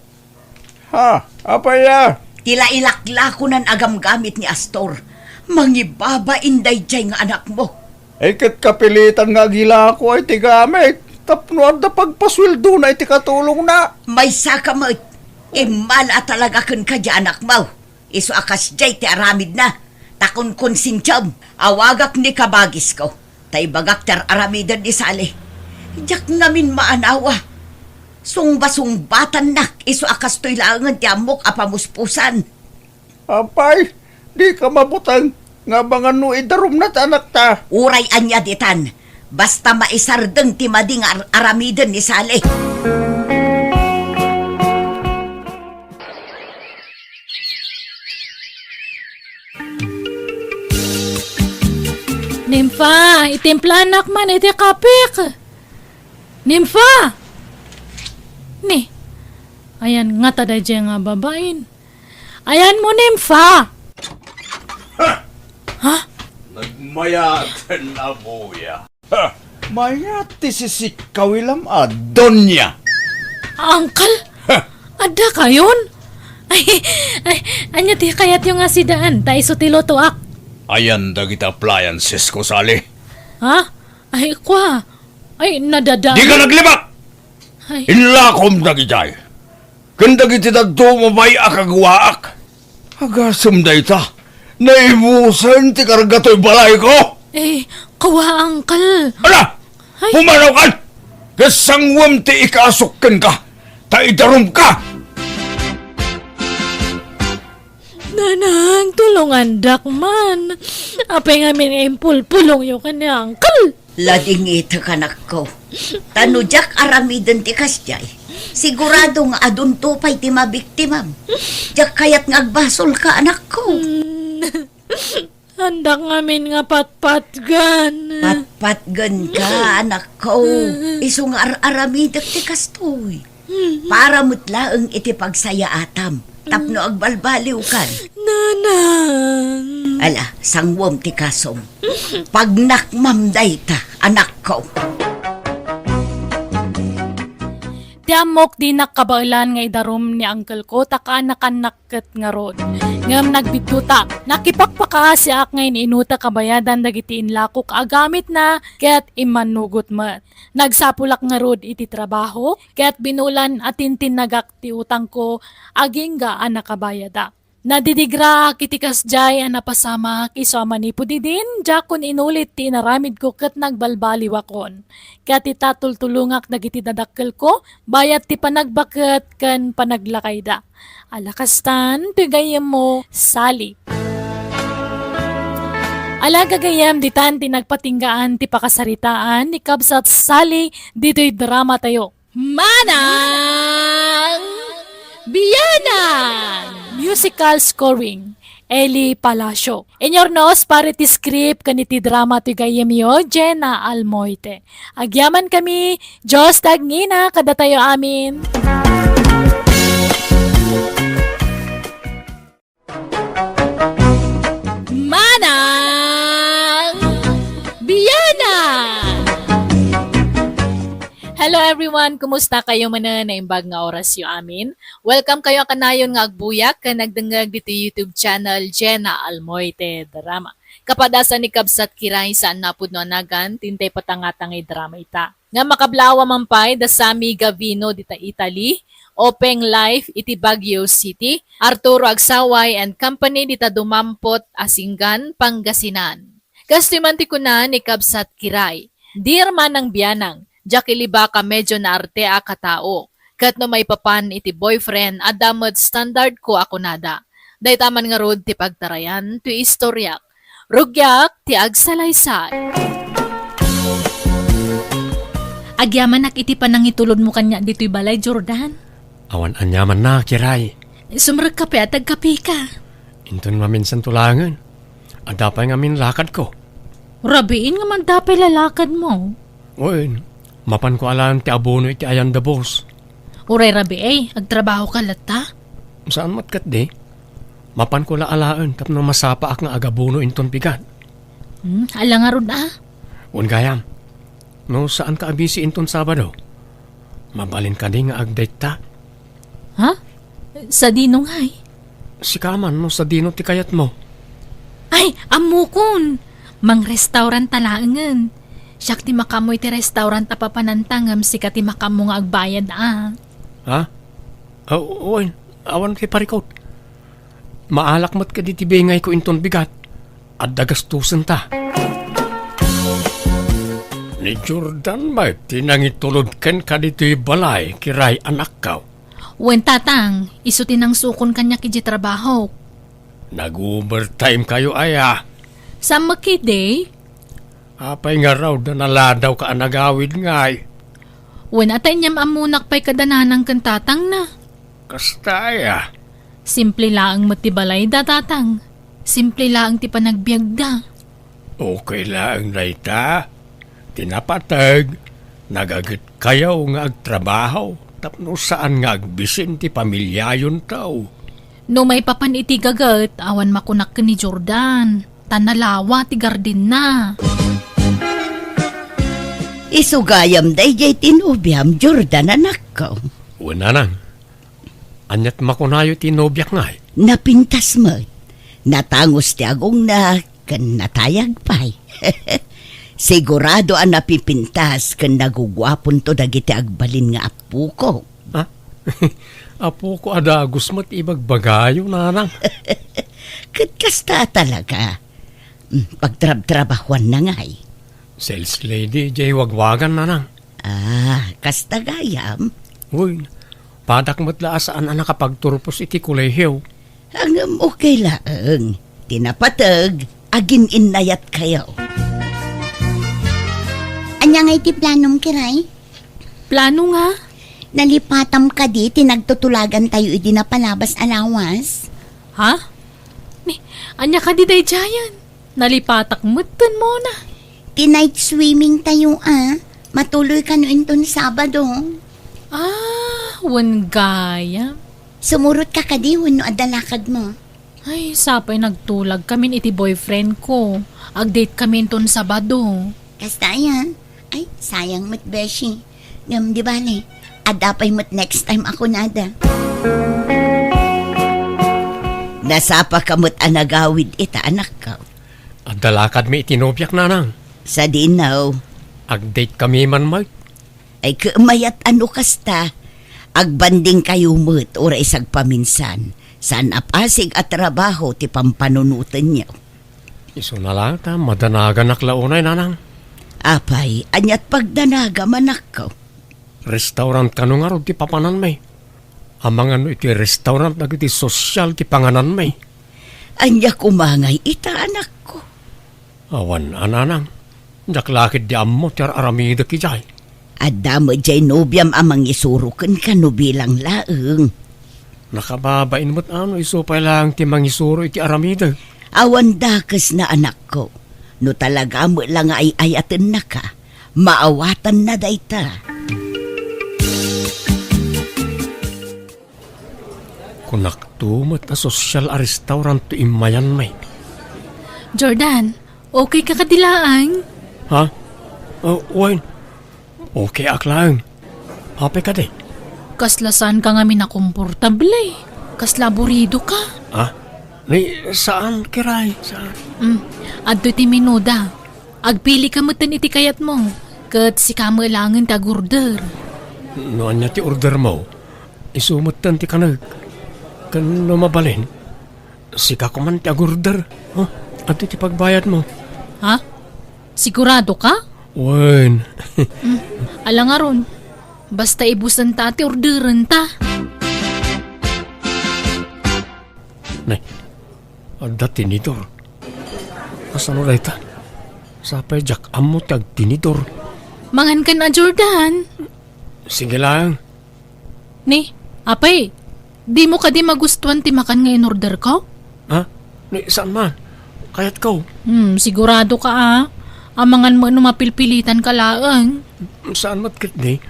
Ha? Apay a? Ti la ilaklakonan a gamgamit ni Astor. Mangibabain daydiay nga anakmo. Ay, ket kapilitan nga agilako ay ti gamit tapno adda pagpasueldona iti katulongna. Maysaka met. Immala talaga kenka di anakmo. Isu a kasdiay ti aramidna, ta kunkonsensiam, awagak ni kabagisko, ta ibagak ti ar-aramiden ni Sally. Diak ngamin maanawa. Sungbasungbatannak, isu a kastoy laengen ti ammok a pamuspusan. Apay, di ka mabuteng nga amangan no idarumna ti anakta. Uray ania ditan, basta maisardeng ti madi nga ar-aramiden ni Sally. Nympha, itimplanak man iti kapik. Nympha! Ni, ayan ngata daydiay nga babain. Ayan mo, Nympha! Ha? Ha? Nagmayaten a buya. Ha! Mayat ti sisikkawilam a, Donya! Uncle? Ha! Adda kayon? Ay, ay, ania ti kayatyo nga sidaan? Ta isu ti lutoak. Ayan dagiti appliances ko, Sally. Ha? Ay, kua. Ay, nadada. Di ka naglibak! Ay. Inlakom dagijay. Ken dagiti dadduma pay a kaguaak. Agasem dayta, naibusen ti karga toy balayko. Eh, kua, uncle. Ala! Ay. Pumanaw kan! Ket sangwem ti ikasok kenka, ta idarumka! Nanang, tulongandak man. Apay ngamin nga impulpulongyo ken ni uncle? Ladingitek, anakko. Ta no diak aramiden ti kasdiay, sigurado nga adunto pay ti mabiktimam. Diak kayat nga agbasolka, anakko. Mm. Andak ngamin nga patpatgen. Patpatgenka, anakko. Isu nga ar-aramidek ti kastoy. Para met laeng iti pagsayaatam tapno agbalbaliwkan. Nanang. Ala, sangwem ti kasom. Pagnakmam dayta, anakko. Ti ammok, dinak kabaelan nga idarum ni uncle ko ta kaanakannak ket ngarud. Ngem nagbiddota. Nakipakpakaasiak nga in-inutek a bayadan dagiti inlakok a gamitna ket immannugot met. Nagsapulak ngarud iti trabaho, ket binulan a tintinnagak ti utangko agingga a nakabayadak. Nadidigraak iti kasdiay a napasamak, isu a manipud idin, diakon inulit ti inaramidko ket nagbalbaliwakon. Ket ita, tultulongak dagiti dadakkelko, bayat ti panagbaket ken panaglakayda. Ala kastan, ti gayyemmo, Sally. Ala gagayyem, ditan ti nagpatinggaan ti pakasaritaan ni Kabsat Sally ditoy drama tayo. Manang Bianang! Musical scoring, Eli Palacio. Inyurnos para iti script ken iti drama ti gayyemyo, Jenna Almoite. Agyaman kami, Dios tagngina kadatayo amin. Manang Bianang! Hello everyone! Kumusta kayo manen? Naimbag nga orasyo amin. Welcome kayo a kanayon nga agbuyak ken nagdengngeg ditoy YouTube channel Jenna Almoite Drama. Kapadasan ni Kabsat Kiray, saan napudno a nagan, ti intay patangatangay drama ita. Nga makablaawa man pay da Sammy Gavino dita Italy, Openg Life iti Baguio City, Arturo Agsaway and Company dita Dumampot, Asingan, Pangasinan. Kastoy man ti kuna ni Kabsat Kiray, "Dear Manang Bianang, diak ilibak a medyo naarteak a tao. Ket no maipapan iti boyfriend, adda met standard ko a kunada. Dayta man ngarud ti pagtarayan ti istoriak. Rugiak ti agsalaysay." Agyamanak iti panangitulodmo kaniak ditoy balay, Jordan. Awan aniamanna, Kiray. Sumrekka pay a tagkapeka. Inton maminsan to laengen. Adda pay ngamin lakadko. Rabiin nga adda pay lakadmo. Wen, mapanko alaen ti abono iti ayan da boss. Uray rabii, agtrabahoka latta? Saan met ketdi. Mapanko la alaen tapno masapaak nga agabono inton bigat. Hmm, ala ngarud a? Wen gayam. No saanka a busy inton Sabado, mabalin kadi nga agdate ta? Ha? Sadino ngay? Sika man no sadino ti kayatmo. Ay, ammokon! Mangrestaurant ta laengen. Siak ti makaammo iti restaurant a papananta ngem sika ti makaammo nga agbayad a. Ha? Aw-, wen, awan ti parikut. Maalak met kadi ti bingayko inton bigat. Adda gastosenta. Ni Jordan met ti nangitulod kenka ditoy balay, Kiray, anakko. Wen, Tatang, isu ti nangsukon kaniak iti trabahok. Nag-overtime kayo aya? Saan met ketdi? Apay ngarud a naladawka a nagawid ngay? Wen, a ta inyam ammonak pay kada nanang ken tatangna. Kasta aya? Simple laeng met ti balayda, Tatang. Simple laeng ti panagbiagda. Okay laeng dayta. Ti napateg, nagaget kayo nga agtrabaho tapno saan nga agbisin ti pamiliayonto. No maipapan iti gaget, awan makunak ken ni Jordan, ta nalawa ti gardenna. Isu gayam daydiay ti nobiam, Jordan, anakko. Wen, nanang. Aniat makunayo ti nobiak ngay? Napintas met. Natangus ti agongna ken natayag pay. Sigurado a napipintas ken naguguaponto dagiti agbalin nga appoko. Ha? Appoko a dagus met ibagbagayo, nanang. Ket kasta talaga. Mm, pagtrabtrabahoanna ngay? Sales lady, jay wagwagan, nanang. Ah, kasta gayam? Uy, padak met la a saan a nakapagturpos iti kolehiyo. Ngem okay laeng. Ti napateg, agin-innayat kayo. Ania ngay ti planom, Kiray? Plano nga? Nalipatam kadi ti nagtutulagan tayo idi napalabas a lawas? Ha? Ni, ania kadi daydiayen? Nalipatak metten, Mona. Ti night swimming tayo, a. Matuloy kano inton Sabado. Ah, wen gayam. Sumurotka kadi wenno adda lakadmo? Ay, sapay nagtulag kamin iti boyfriend ko. Agdate kami inton Sabado. Kasta aya? Ay, sayang met, beshi. Ngem di bale, adda pay met next time a kunada. Nasapaka met a nagawid ita, anakko. Adda lakadmi iti nobiak, nanang. Sadino? Agdate kami man met. Ay, ket mayat a no kasta. Agbandingkayo met uray sagpaminsan. Saan a pasig a trabaho ti pampanunotenyo. Isuna la ta madanaganak la unay, nanang. Apay, ania't pagdanagam, anakko? Restaurant kano ngarud ti papananmi? Amangan no iti restaurant dagiti sosyal ti pangananmi. Ania koma ngay ita, anakko? Awan a, nanang. Diak la ketdi ammo ti ar-aramidek idiay. Adda met diay nobiam a mangisuro kenka no bilang laeng. Nakababain met a no isu pay laeng ti mangisuro iti aramidek. Awan dakesna, anakko. No talaga met la nga ay-ayatennaka, maawatanna dayta. Kunakto met a sosyal a restaurant ti immayanmi. Jordan, okay ka kadi laeng? Ha? Oh, wen. Okay ak laeng. Apay kadi? Kasla saan ka ngamin a komportable. Kasla aburido ka. Ha? Ni, saan, Kiray? Saan? Mm, adtoy ti menuda. Agpili ka metten iti kayatmo, ket sika met laengen ti agorder. No ania ti ordermo, isu metten ti kanek. Ken no mabalin, sika koman ti agorder. Oh, adtoy ti pagbayadmo. Ha? Sigurado ka? Wen. Mm, ala ngarud. Basta ibusenta ti orderenta. Nay, adda tinidor. Kasano dayta? Sapay diak ammo ti agtinidor. Mangankan a, Jordan. Sige lang. Ni, apay, dimo kadi magustuan ti makan nga in-order ko? Ha? Ni, saan man? Kayatko. Hmm, sigurado ka, a. Amangan mo no mapilpilitan ka laeng. Saan met ketdi?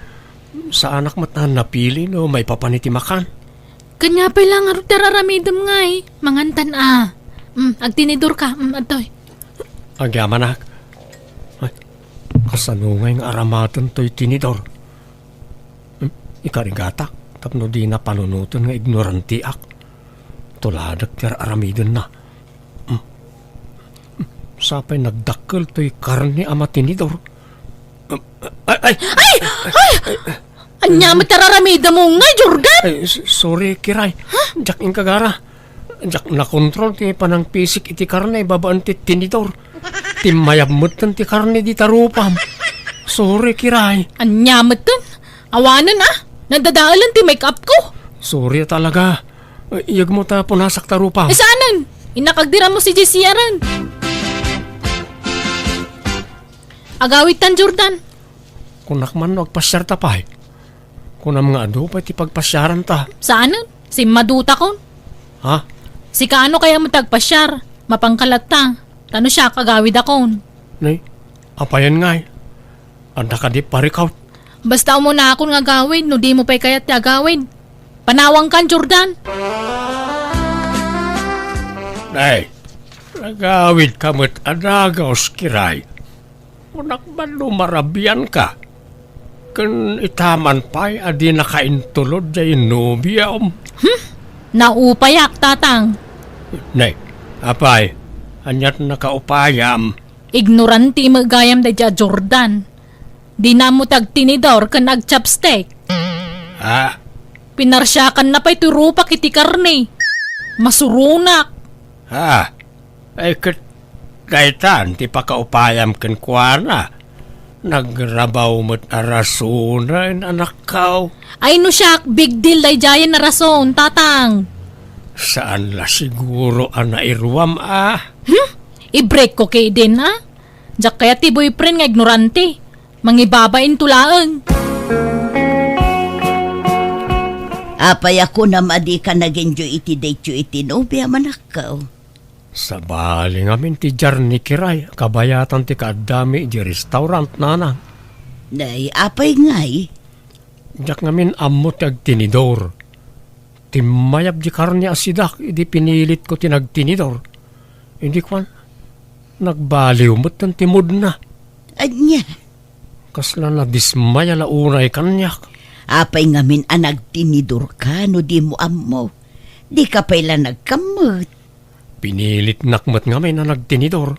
Saanak met a napili no maipapan iti makan. Kanya pay la ngarud ti ar-aramidem ngay. Mangantan a. Mm, agtinidor ka. Mm, adtoy. Agyamanak. Ay, kasano ngay nga aramaten toy tinidor? Mm, ikarigatak tapno dina panunoten nga ignorantiak. Tuladek ti ar-aramidenna. Mm. Sapay nagdakkel toy karne a matinidor. Ay, ay! Ay! Ay! Ania met ti ar-aramidem ngay, Jordan? Ay, s-, sorry, Kiray. Ha? Diak inkagara. Diak nakontrol ti panangpisik iti karne babaen ti tinidor. Timmayab metten ti karne dita rupam. Sorry, Kiray. Ania metten? Awanen, a. Nadadaelen ti make-up ko. Sorry talaga. Iyegmo ta punasak ta rupam. Saanen. Innak agdiram mo si J C R-en. Agawidtan, Jordan. Kunak man no agpasiarta pay. Kunam nga adu pay ti pagpasiaranta. Saanen. Simmadutakon. Ha? Sika ano kaya mo ti agpasiar? Mapangkalatta. Ta no siak, agawidakon. Nay, apayen ngay? Adda kadi parikaw? Basta umunakon nga agawid, no dimo pay kayat ti agawid. Panawangkan, Jordan! Nay, nagawidka met a dagus, Kiray. Kunak man no marabianka. Ken itaman pay a dinaka intulod diay nobiam. Hmm? Naupayak, Tatang. Nay, apay, aniat nakaupayam? Ignorante met gayam daydiay a Jordan. Dina ammo ti agtinidor ken agchopstick. Ha? Pinarsiakanna pay ti rupak iti karne. Masuronak. Ha? Ay, ket daytan ti pakaupayam kenkuana. Nagrabaw met a rasonen, anakko. Ay, no siak, big deal daydiayen a rason, Tatang. Saan la siguro a nairuam, a? Hmm? I-break ko ketdin, a? Diak kayat ti boyfriend nga ignorante. Mangibabain to laeng. Apay a kunam a dika nag-enjoy iti date-yo iti nobia, manakko? Sabali ngamin ti journey, Kiray, kabayatan ti kaaddami idiay restaurant, nanang. Nay, apay ngay? Diak ngamin ammo ti agtinidor. Timmayab di karne a sidak idi pinilitko ti nagtinidor. Idi kuan, nagbaliw metten ti moodna. Ania? Kasla nadismaya la unay kaniak. Apay ngamin a nagtinidorka no dimo ammo? Dika pay la nagkammet. Pinilitnak met ngamin a nagtinidor.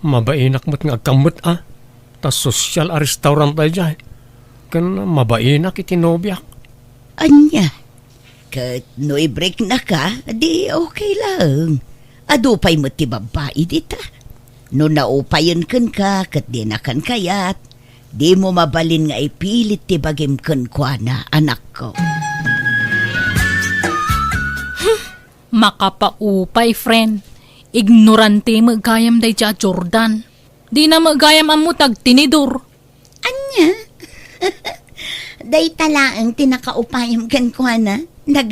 Mabainak met nga agkammet a, ta sosyal a restaurant daydiay. Ken mabainak iti nobiak. Ania? Ket no i-breaknaka, di okay laeng. Adu pay met ti babbai dita. No naupayen kenka ket dinakan kayat, dimo mabalin nga ipilit ti bagim kenkuana, anakko. Makapaupay, friend. Ignorante met gayam daydiay a Jordan. Dina met gayam ammo ti agtinidor. Ania? Dayta laeng ti nakaupayem kenkuana. Nagra-